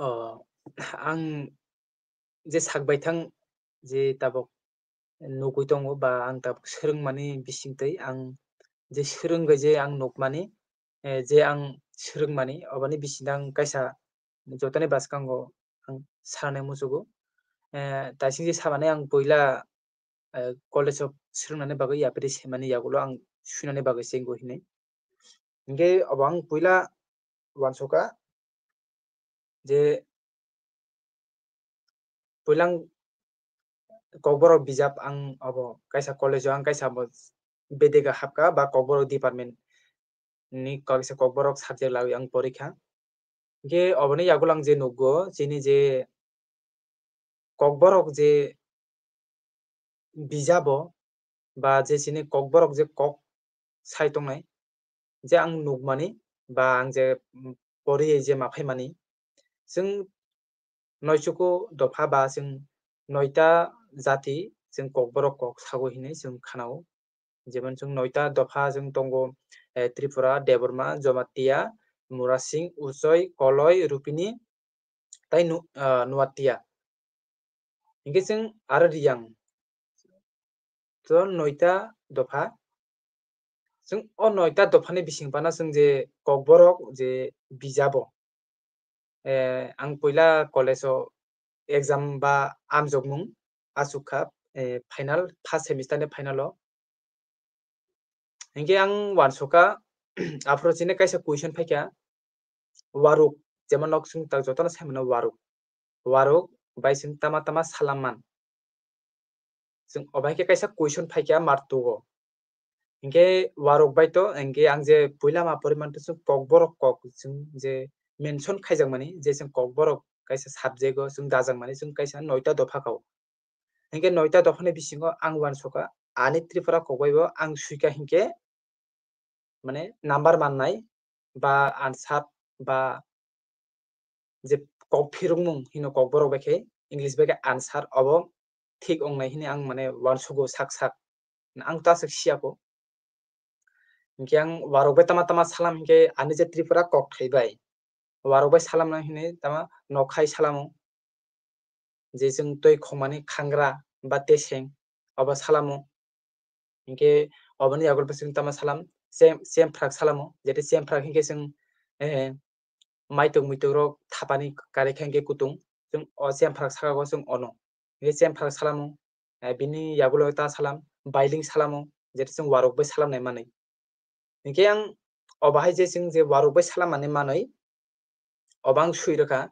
O, ang je sak baithang je tabuk nugwi tongo ba ang tabuk swrwngmani bisingtwi ang je swrwngwi je ang nukmani, eh, je ang swrwngmani, oboni bisingtwi ang kaisa jotoni bwskango ang sanai muchugo. Eh, taisingse samani ang puila, eh, college o swrwngnani bagwi yapri semani yagulo ang swinani bagwi se wngwi hinwi. Hinkhe obo ang puila uansukha je puilang Kokborok bijap ang obo kaisa college o ang kaisa bo bedega hapkha ba Kokborok department ni kaisa Kokborok subject lagwi ang porikha. Hinkhe oboni yagulo ang je nukgo chini je Kokborok je bijabo ba je chini Kokborok je kok sai tongnai, je ang nukmani ba ang je, mm, poriwi je ma phaimani, chwng noichuku dopha ba chwng noita jati chwng Kokborok kok sago hinwi chwng khanao. Jemon chwng noita dopha chwng tongo, eh, Tripura, Debbarma, Jamatia, Murasing, Uchoi, Koloi, Rupini, tai nu-, ah, Nuatia. Hinkhe chwng aro Riyang. To noita dopha. Chwng o noita dophani bising phano chwng je Kokborok je bijabo. Eh, ang puila college o exam ba amjokmung achukha, eh, final, first semester ni final o. Hinkhe ang uansukha, aphuru chini kaisa question phaikha, waruk, jemon nok chwng tak jotono sai mano waruk. Waruk bai chwng tama tama salam man. Chwng obo hai khe kaisa question phaikha martugo. Hinkhe waruk bai to, hinkhe ang je puila ma poriman to chwng Kokborok kok chwng je mention khaijakmani, je chwng Kokborok kaisa subject o chwng dajakmani, chwng kaisa noita dopha kao. Hinkhe noita dophani bisingo ang uansukha, ani Tripura kok bai bo ang suikha hinkhe, mane number mannai ba answer ba je kok phirukmung hino Kokborok bai khe, English bai khe answer, obo thik wngnai hini ang mane uansugo sak sak. Ang ta aswk siyako. Hinkhe ang warok bai tama tama salam hinkhe ani je Tripura kokthai bai warok bai salam nang hini tama nokhai salamo. Je chwng twi khongmani khangra ba teseng obo salamo. Hinkhe oboni yagulo chwng tama salam, chem-, chemprak salamo. Jete chemprak hinkhe chwng, eh, maitok muitok rok thapani karikha hinkhe kutung. Chwng o chemprak saka o chwng ono. Hinkhe chemprak salamo. Eh, bini yagulo ta salam, bailing salamo. Jete chwng warok bai salam nai manwi. Hinkhe ang obo hai je chwng je waruk bai salamani manwi, obo ang swi rwkha.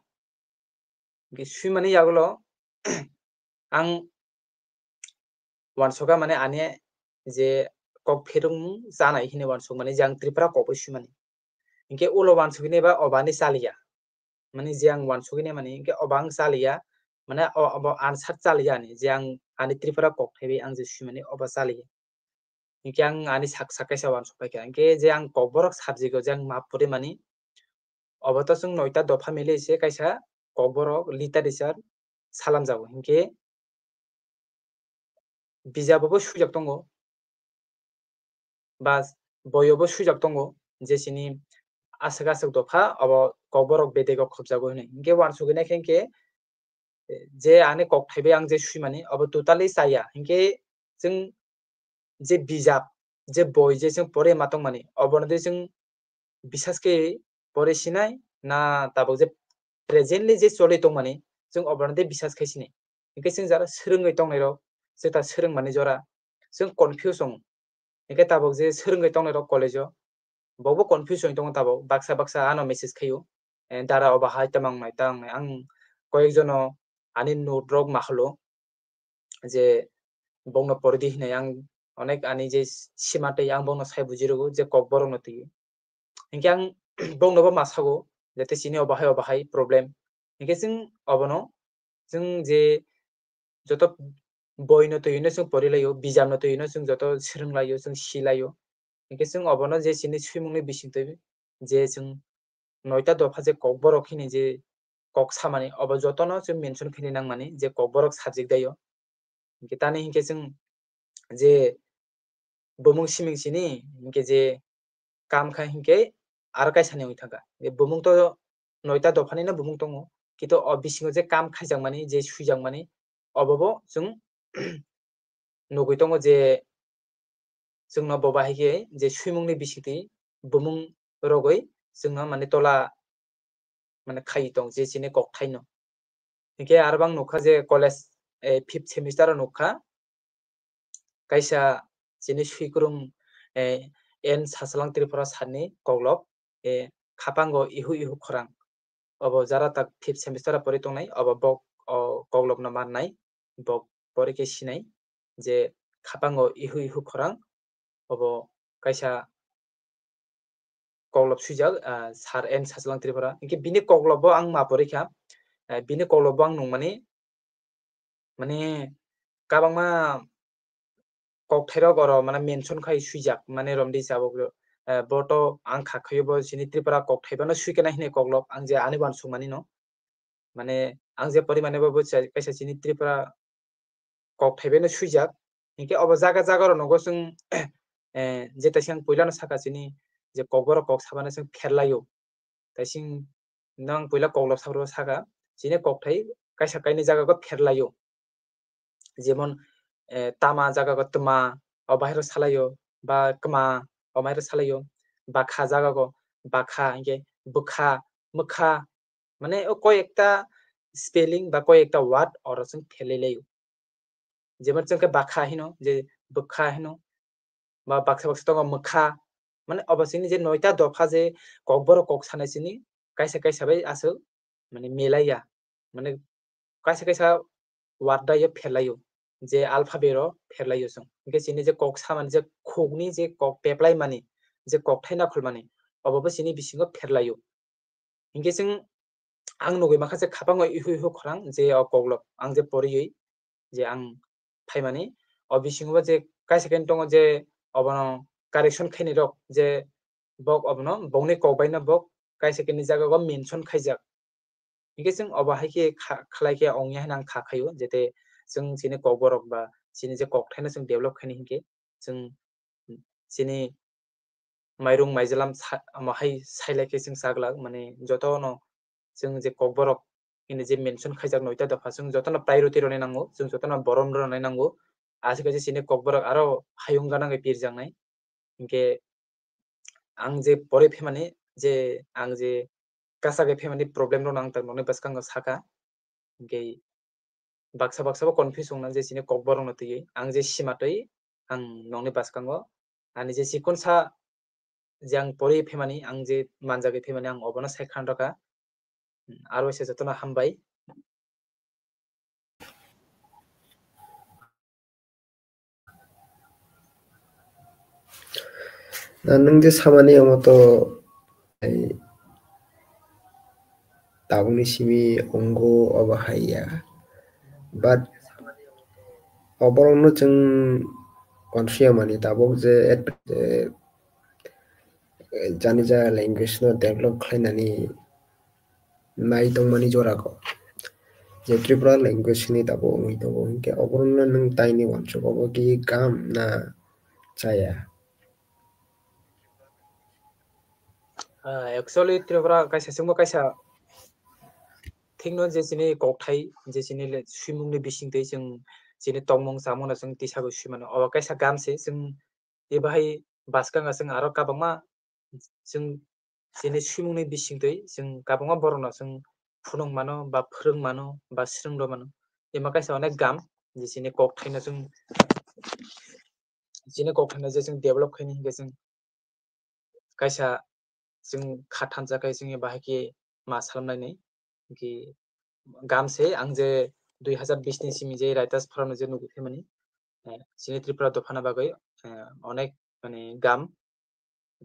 Hinkhe swimani yagulo ang uansukha, mane ani je kok pherwngmung chanai hinwi uansukmani je ang Tripura kok bai swimani. Hinkhe ulo uansuknai ba obo ani chaliya. Mane je ang uansuknai mani hinkhe obo ang chaliya, mane o-, obo answer chaliya ani je ang ani Tripura kok thaibai ang je swimani obo chaliya. Hinkhe ang ani sak sak kaisa uansuk paikha. Hinkhe je ang Kokborok subject o je ang map pori mani, obo to chwng noita dopha mili se kaisa Kokborok literature salamjago. Hinkhe bijabo bo swijak tongo, ba boyo bo swijak tongo, je chini aswk aswk dopha obo Kokborok bedego khopjago hinwi. Hinkhe uansugwi naikhe hinkhe, je ani kok thaibai ang je swimani, obo totally chaya. Hinkhe chwng je bijap, je boi je chwng pore ma tongmani, obono de chwng bisas khe pore sinai, na tabuk je presently je choli tongmani, chwng obono de bisas khai sinai. Hinkhe chwng jara swrwngwi tongnairok, chwng ta swrwngmani jora, chwng confuse wngo. Hinkhe tabuk je swrwngwi tongnairok college o, bobo confuse wngwi tongo tabuk, baksa baksa ano message khaio, eh, dara obo hai tamo wngnai ta wngnai. Ang koyek jono ani note rok mahalo, je bongno pori di hinwi ang onek ani je sima tei ang bongno sai buji rwgo je Kokborokno twi. Hinkhe ang bongno bo ma sago, jate chini obo hai obo hai problem. Hinkhe chwng obono chwng je joto boino twi hino chwng pori laio, bijapno twi hino chwng joto swrwng laio, chwng si laio. Hinkhe chwng obono je chini swimungni bisingtwi je chwng noita dopha je Kokborok hini je kok samani, obo jotono chwng mention khaini nangmani je Kokborok subject daio. Hinkhe tani hinkhe chwng je bumung siming sini hinkhe je kam kha hinkhe aro kaisa ni wngwi thangkha. Je bumung to noita dophanino bumung tongo, kintu o bisingo je kam khaijakmani, je swijakmani, obobo chwng nugwi tongo je chwngno bo bahai khe je swimungni bisingtwi bumung rogwi chwngno mane tola mane khai tong je chini kokthaino. Hinkhe arobang nukha je college, eh, fifth semester o nukha, kaisa chini swikwrwng, eh, N Sachwlang Tripura sir ni koklop, eh, Khapango ihu ihu khorang. Obo jara tak fifth semester o pori tongnai, obo bok o koklopno mannai, bok pori khe sinai je Khapango ihu ihu khorang, obo kaisa koklop swijak, ah, Sir N Sachwlang Tripura. Hinkhe bini koklopbo ang ma pori kha, eh, bini koklopbo ang nungmani, mane, kabangma kokthairok oro, mane, mention khai swijak, mane, romdi sabok, eh, bo to ang kha khaio bo chini Tripura kokthai bano swi kena hinwi koklop, ang je ani uansukmani no. Mane, ang je pori mane bo, bo cha-, kaisa chini Tripura kokthai bai no swijak. Hinkhe obo jaga jaga rok nogo chwng, eh, je taising puila no saka chini je kokborok kok sabana chwng pherlaio. Taising nang puila koklop sabro saka chini kokthai kaisa kaini jaga go pherlaio. Jemon, eh, tama jaga go tma, o bahai rok salaio, ba kma, o bahai rok salaio, bakha jaga go bakha, hinkhe bwkha, mwkha, mane o koi ekta spelling ba koi ekta word oro chwng pherlai laio. Jemon chwng khe bakha hino, je bwkha hino, ba baksa baksa tongo mwkha, mane obo chini je noita dopha je kokborok kok sanai chini kaisa kaisa bai aswk mane milaiya, mane kaisa kaisa word daio pherlaio, je alphabet o pherlaio chwng. Hinkhe chini je kok samani je khukni je kok peplaimani, je kokthai nakhulmani, obo bo chini bisingo pherlaio. Hinkhe chwng ang nugwi mankha je khapango ihu ihu khorang je o koklop ang je poriwi je ang phaimani, o bisingo bo je kaisa khe tongo je obono correction khainai rok je bok obono bongni kok bai no bok kaisa khe ni jaga o mention khaijak. Hinkhe chwng obo hai khe kha-, khlai khe ongya hwnwi ang kha khaio, jete chwng chini kokborok ba chini je kokthaino chwng develop khaini hinkhe chwng chini mairung maijalam sa-, omo hai sailai khe chwng chaglak, mane jotono chwng je kokborok hini je mention khaijak noita dopha, chwng jotono priority rwnai nango, chwng jotono borom rwnai nango, aswk khe chini kokborok aro hayung gana khe pirjaknai. Hinkhe ang je pore phaimani, je ang je kasa khe phaimani problem rok ang tak nokni bwskango sakha. Hinkhe baksa baksa bo confuse wngna je chini kokborok no twiwi ang je sima twi ang nokni bwskango ani je chikonsa je ang pori phaimani, ang je manjagwi phaimani, ang obono sai khan rokha. Aro se jotono hambai. Na nwng je samani omo to, ai, tabukni simi ongo obo hai ya. But oborokno chwng uansukya mani tabuk je, je jani ja language no develop khlainani nai tongmani jorao je Tripura language ni tabuk wngwi tongo, hinkhe oborokno nwng taini uansuk, obo ki gam na chaya? Ah, actually, Tripura kaisa chwngbo kaisa thikno je chini kokthai, je chini le swimungni bisingtwi chwng chini tongmung chamungno chwng tisagwi swimano. Obo kaisa gam se, chwng e bahai bwskango chwng aro kabangma chwng chini swimungni bisingtwi chwng kabangma borokno chwng phunuk mano, ba phwrwng mano, ba swrwng rw mano. Ema kaisa onek gam, je chini kokthaino chwng, chini kokthaino je chwng develop khaini hinkhe chwng kaisa chwng kha thansa khai chwng bahai khe ma salamnai nai. Hinkhe gam se ang je dui hazar bish ni simi je Writers Forum no je nugwi phaimani, eh, chini Tripura dophana bagwi, eh, onek mane gam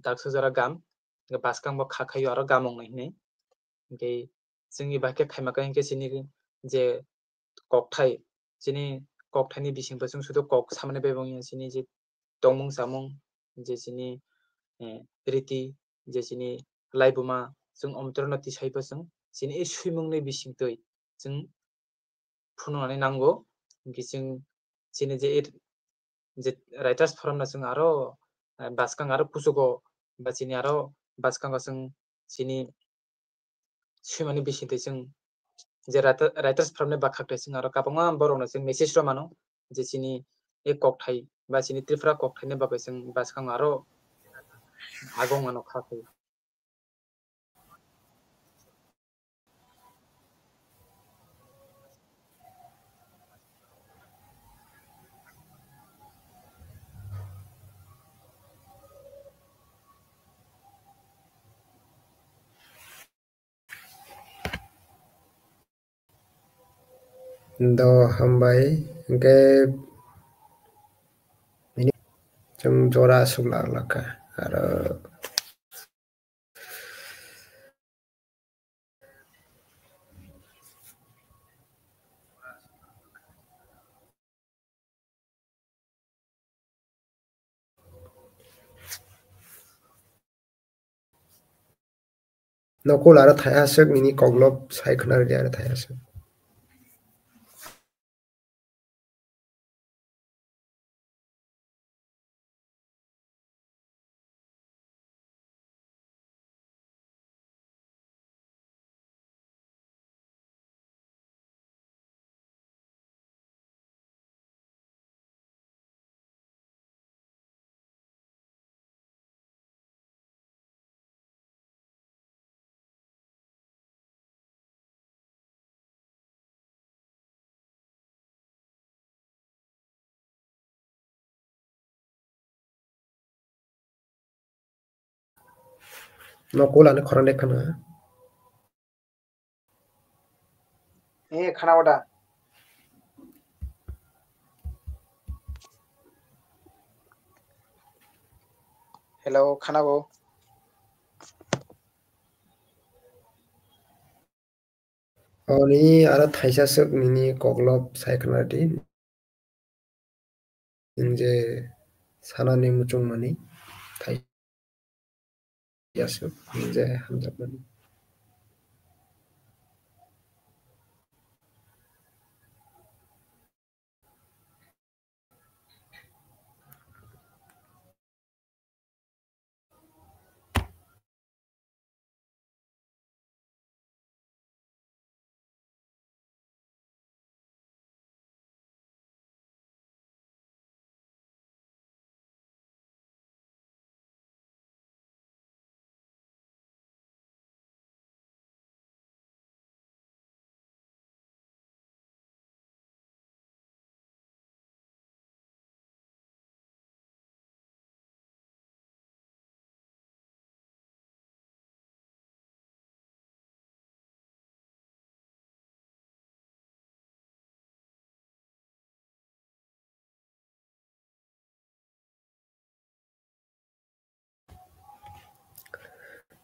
daksa jora gam, bwskang bo kha khaio aro gam wngnai hinwi. Hinkhe chwngni bahai khe khaima khe hinkhe chini je kokthai, chini kokthaini bisingtwi chwng sudu kok samani bai bo wngya, chini je tongmung chamung, je chini, eh, riti, je chini laibuma, chwng omtorno tisaibo chwng chini e swimungni bisingtwi chwng phunuknani nango. Hinkhe chwng chini je, je Writers Forum no chwng aro, eh, bwskang aro kuchugo ba chini aro bwskango chwng chini swimani bisingtwi chwng je writer-, Writers Forum ni bwkhak twi chwng aro kwbangma borokno chwng message rw mano je chini e kokthai ba chini Tripura kokthaini bagwi chwng bwskango aro agong mano kha khe. Do hambai, hinkhe chwng jora aswk lak lak kha, aro Nokol aro thai aswk nini koklop sai khwna rwdi aro thai aswk. Nokol ani khorang de khana. Eh, khana oda. Hello, khana bo. Oni aro thaisa swk nini koklop sai khwna di. Nje sanani muchungmani thaisa swk nje hamjakmani.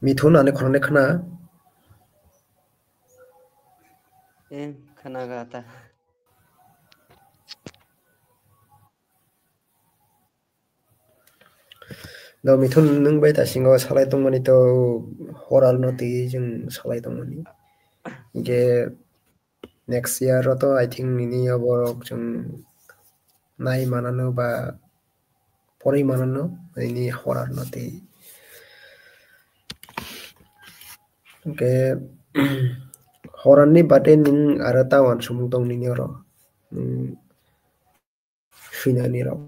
Mithun, ani khorang de khna? Eh, khna ga ta. Do Mithun, nwng bai ta singo salai tongmani to, hor ar no twi jwng salai tongmani. Ge next year o to I think nini oborok chwng nai manano ba porwi manano nini hor ar no twi. Hwnkhe hor ar ni bade nwng aro ta uansukmung tong nini oro. Nwng swinani rok.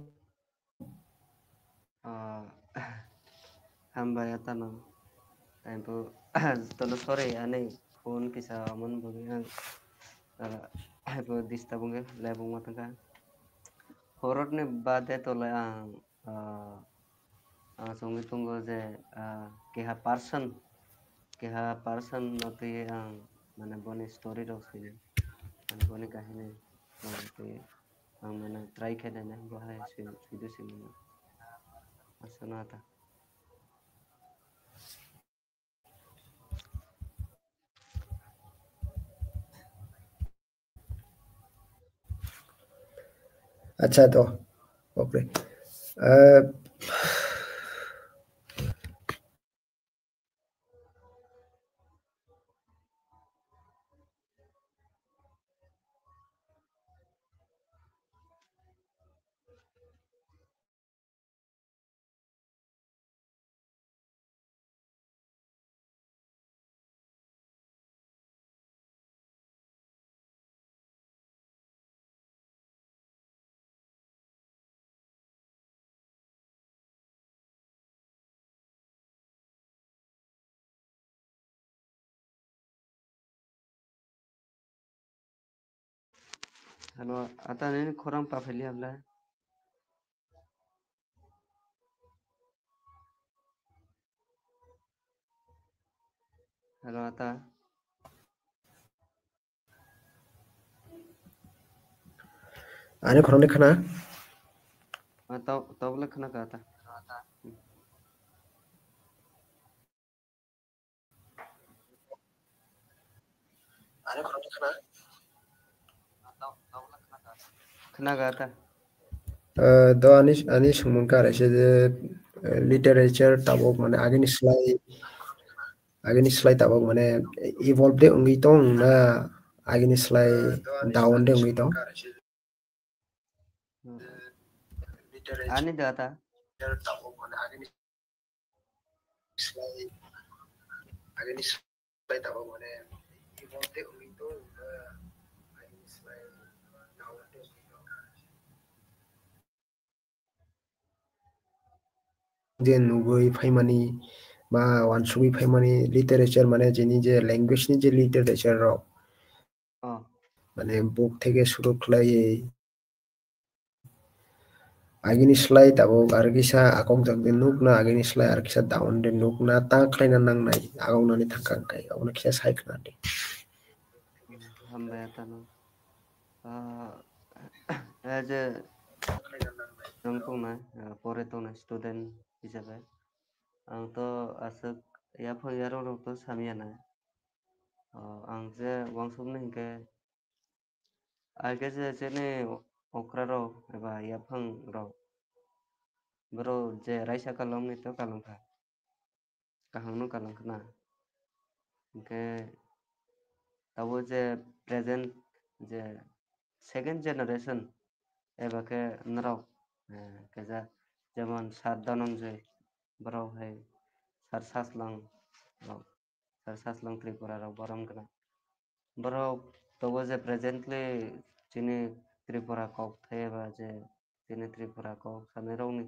Ah, hambai atano. Ang bo tono sorry, ani phone kisa amon bagwi ang, ah, bo disturb wngwi lebung ma tongkha. Horot ni bade tole ang, ah, ang songwi tongo je, ah, keha person, keha person no twi ang mane boni story rok swinai, mane boni kahini rok twi. Ang mane try khe naina, bo hai swi-, swidu swi mano. Aswk no ta. Acha to. Okay. Eh, Ano, ata nini khorang paphili habla. Hello, ata. Ani khorang de khna? Ah, tau, tau le khna ka ata. Khna ga ta. Eh, do ani, ani swngmung kha raisa je, eh, literature tabuk mane agini slai, agini slai tabuk mane evolve de wngwi tong na agini slai down de wngwi tong? Ani da ta. Je nugwi phaimani ba uansugwi phaimani literature, mane jeni je language ni je literature rok, Oh. Mane book theke suru khlaiwi agini slai tabuk ar kisa akokjak de nukna, agini slai ar kisa down de nukna, ta khlaina nangnai, akoknani thangkha hwnkhe, abono kisa sai khna di. Hambai atano. Ah, eh, je nwng tongnai, ah, pore tongnai student hisabe. Ang to aswk yaphang yarok rok to samya nai. Oh, ang je uansukmani hinkhe, ai khe je chini okra rok eba yaphang rok, borok je raisa kalong ni to kalong kha, kaham no kalong khna. Hinkhe tabuk je present je second generation eba khe norok, eh, khe ja jemon Sir Dhananjay, borok hai Sir Saslang rok, Sir Saslang Tripura rok borom gwnang. Borok tobo je presently chini Tripura kok thai eba je chini Tripura kok sanai rokni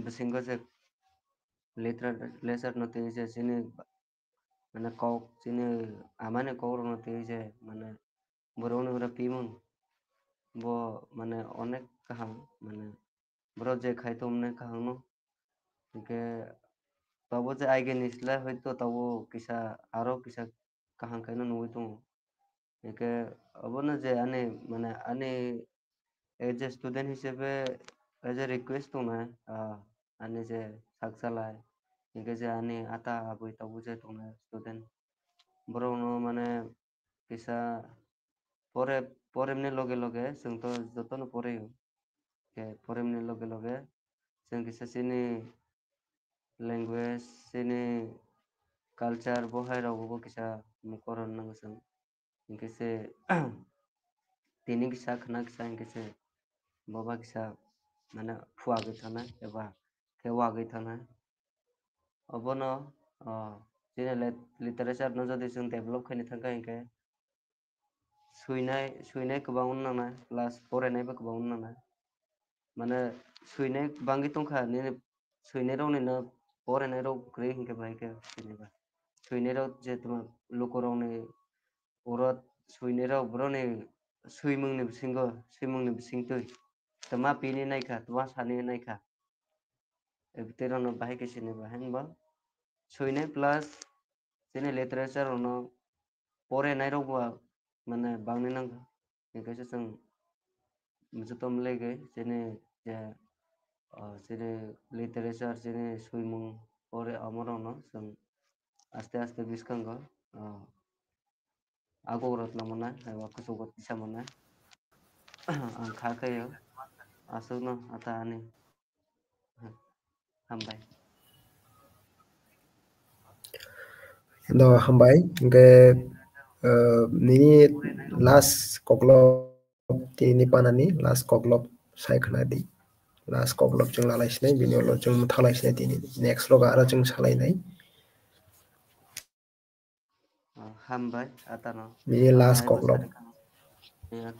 bisingo je literat-, literature no twi je chini mane kok chini amani kok rok no twi je mane borok ni oro pimung bo mane onek kaham mane borok je khai tongmani kaham no. Hinkhe tabuk je agini slai hoito tabuk kisa aro kisa kaham khaino nugwi tongo. Hinkhe obono je ani mane ani as a student hisabe as a request tongnai, ah, ani je sak chalai Hinkhe je ani ata abui tabuk je tongnai student, borokno mane kisa pore, poremni loge loge chwng to jotono poreo. Khe poremni loge loge chwng kisa chini language, chini culture, bo hai rogo bo kisa mukorna nango chwng. Hinkhe se tini kisa khna kisa hinkhe se boba kisa mane phuagwi thangnai eba khe wagwi thangnai. Obono, o, chini lit-, literature no jodi chwng develop khaina thangkha hinkhe swinai, swinai kwbang wng nangnai, plus porainai bo kwbang wng nangnai. Mane swinai bangwi tongkha, nini swinai rokni no porainai rok kwrwi hinkhe bahai khe swinai ba. Swinai rok je tamo luku rokni oro swinai rok borokni swimungni bisingo, swimungni bisingtwi tama pini naikha, tama sani naikha. Ebtwi rokno bahai khe sini bahai hwnba swinai plus chini literature rokno porainai rokbo mane bangni nangkha. Hinkhe se chwng joto milegwi chini je, o, chini literature, chini swimung pore omo rokno chwng aste aste bwskango, o, aguk rok tongmani, eba kuchugo tisa mani. Ang kha khe o, aswkno ata ani. Hambai. No, hambai. Hinkhe, eh, nini last koklop, tini panani last koklop sai khna di. Last koklop chwng lalai sinai, bini ulo chwng mwthalai sinai tini. Next logo aro chwng salai nai. Oh, hambai, atano. Nini last koklop. Ya.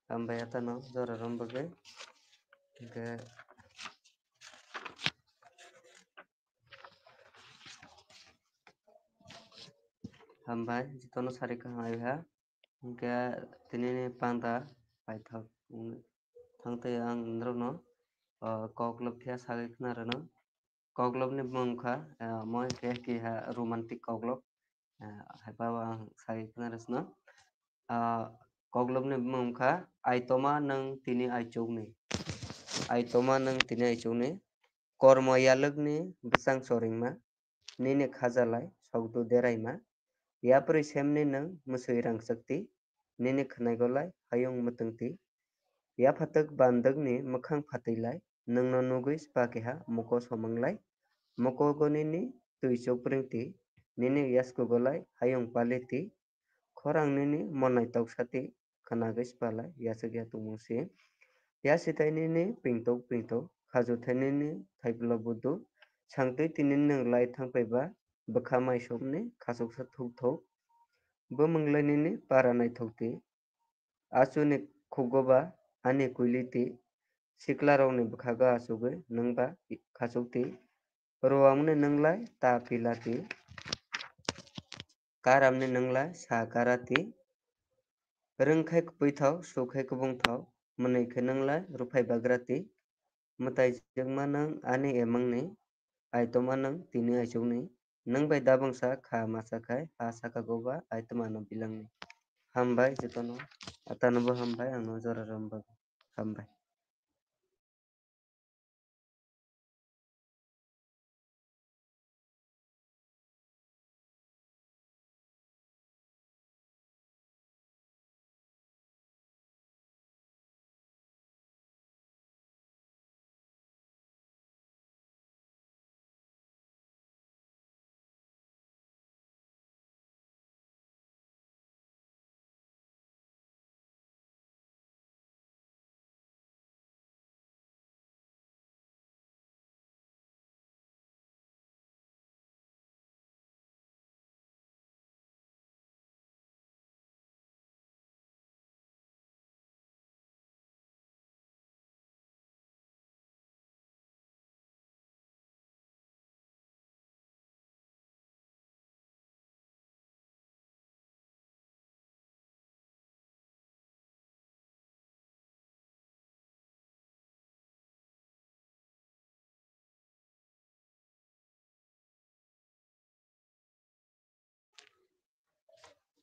Hambai, atano, jora rom bagwi. Hinkhe, hambai, jotono sari kaham aiha. Hinkhe, tinini panda paithak wngwi thangtwi ang norokno, oh, koklop phiya sagwi khna rwno. Koklopni bumung wngkha, ah, omo khe keha romantic koklop. Ah, hai pabo ang sai khna rwsno. Ah, koklopni bumung wngkha, Aitoma nwng tini aichukni. Aitoma nwng tini aichukni. Kormo yalwkni bwsang choringma, nini khajalai sokdu deraima. Yapri semni nwng mwswi rangchakti, nini khwnaigolai hayung mwtwngti. Yaphatok bandwkni mwkhang phatwilai, nwngno nugwi spa keha moko somanglai. Moko gonini twi chopringti, nini yaskugolai hayung paliti. Khorang nini monai toksati, khwnagwi spalai yachak ya tongmung si. Yasithai nini pingtok pingtok, khajuthai nini thaiplo budu, sangtwi tini nwng lai thangpaiba, bwkha maisokni khachuksa thukthok. Bumwng lai nini para naithokti, achuni khugoba ani kwiliti, siklarokni bwkhago achugwi nwngba khachukti. Rwangni nwng lai ta pilati, karamni nwng lai sa karati. Rwngkhai kwpwithao, sukhai kwbwngthao, mwnwikhe nwng lai rwphai bagrati. Mwtaijwkma nwng ani emangni, aitoma nwng tini aichukni. Nwng bai dabwngsa kha machakhai, ha sakagoba aitoma no bilangni. Hambai jotono, atanobo hambai, angno jora rwmbago hambai.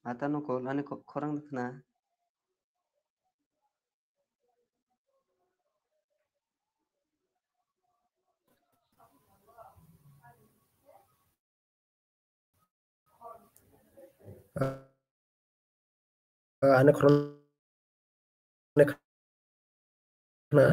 Atano kol ani ko-, khorang khna. Ani khoroknwi khna.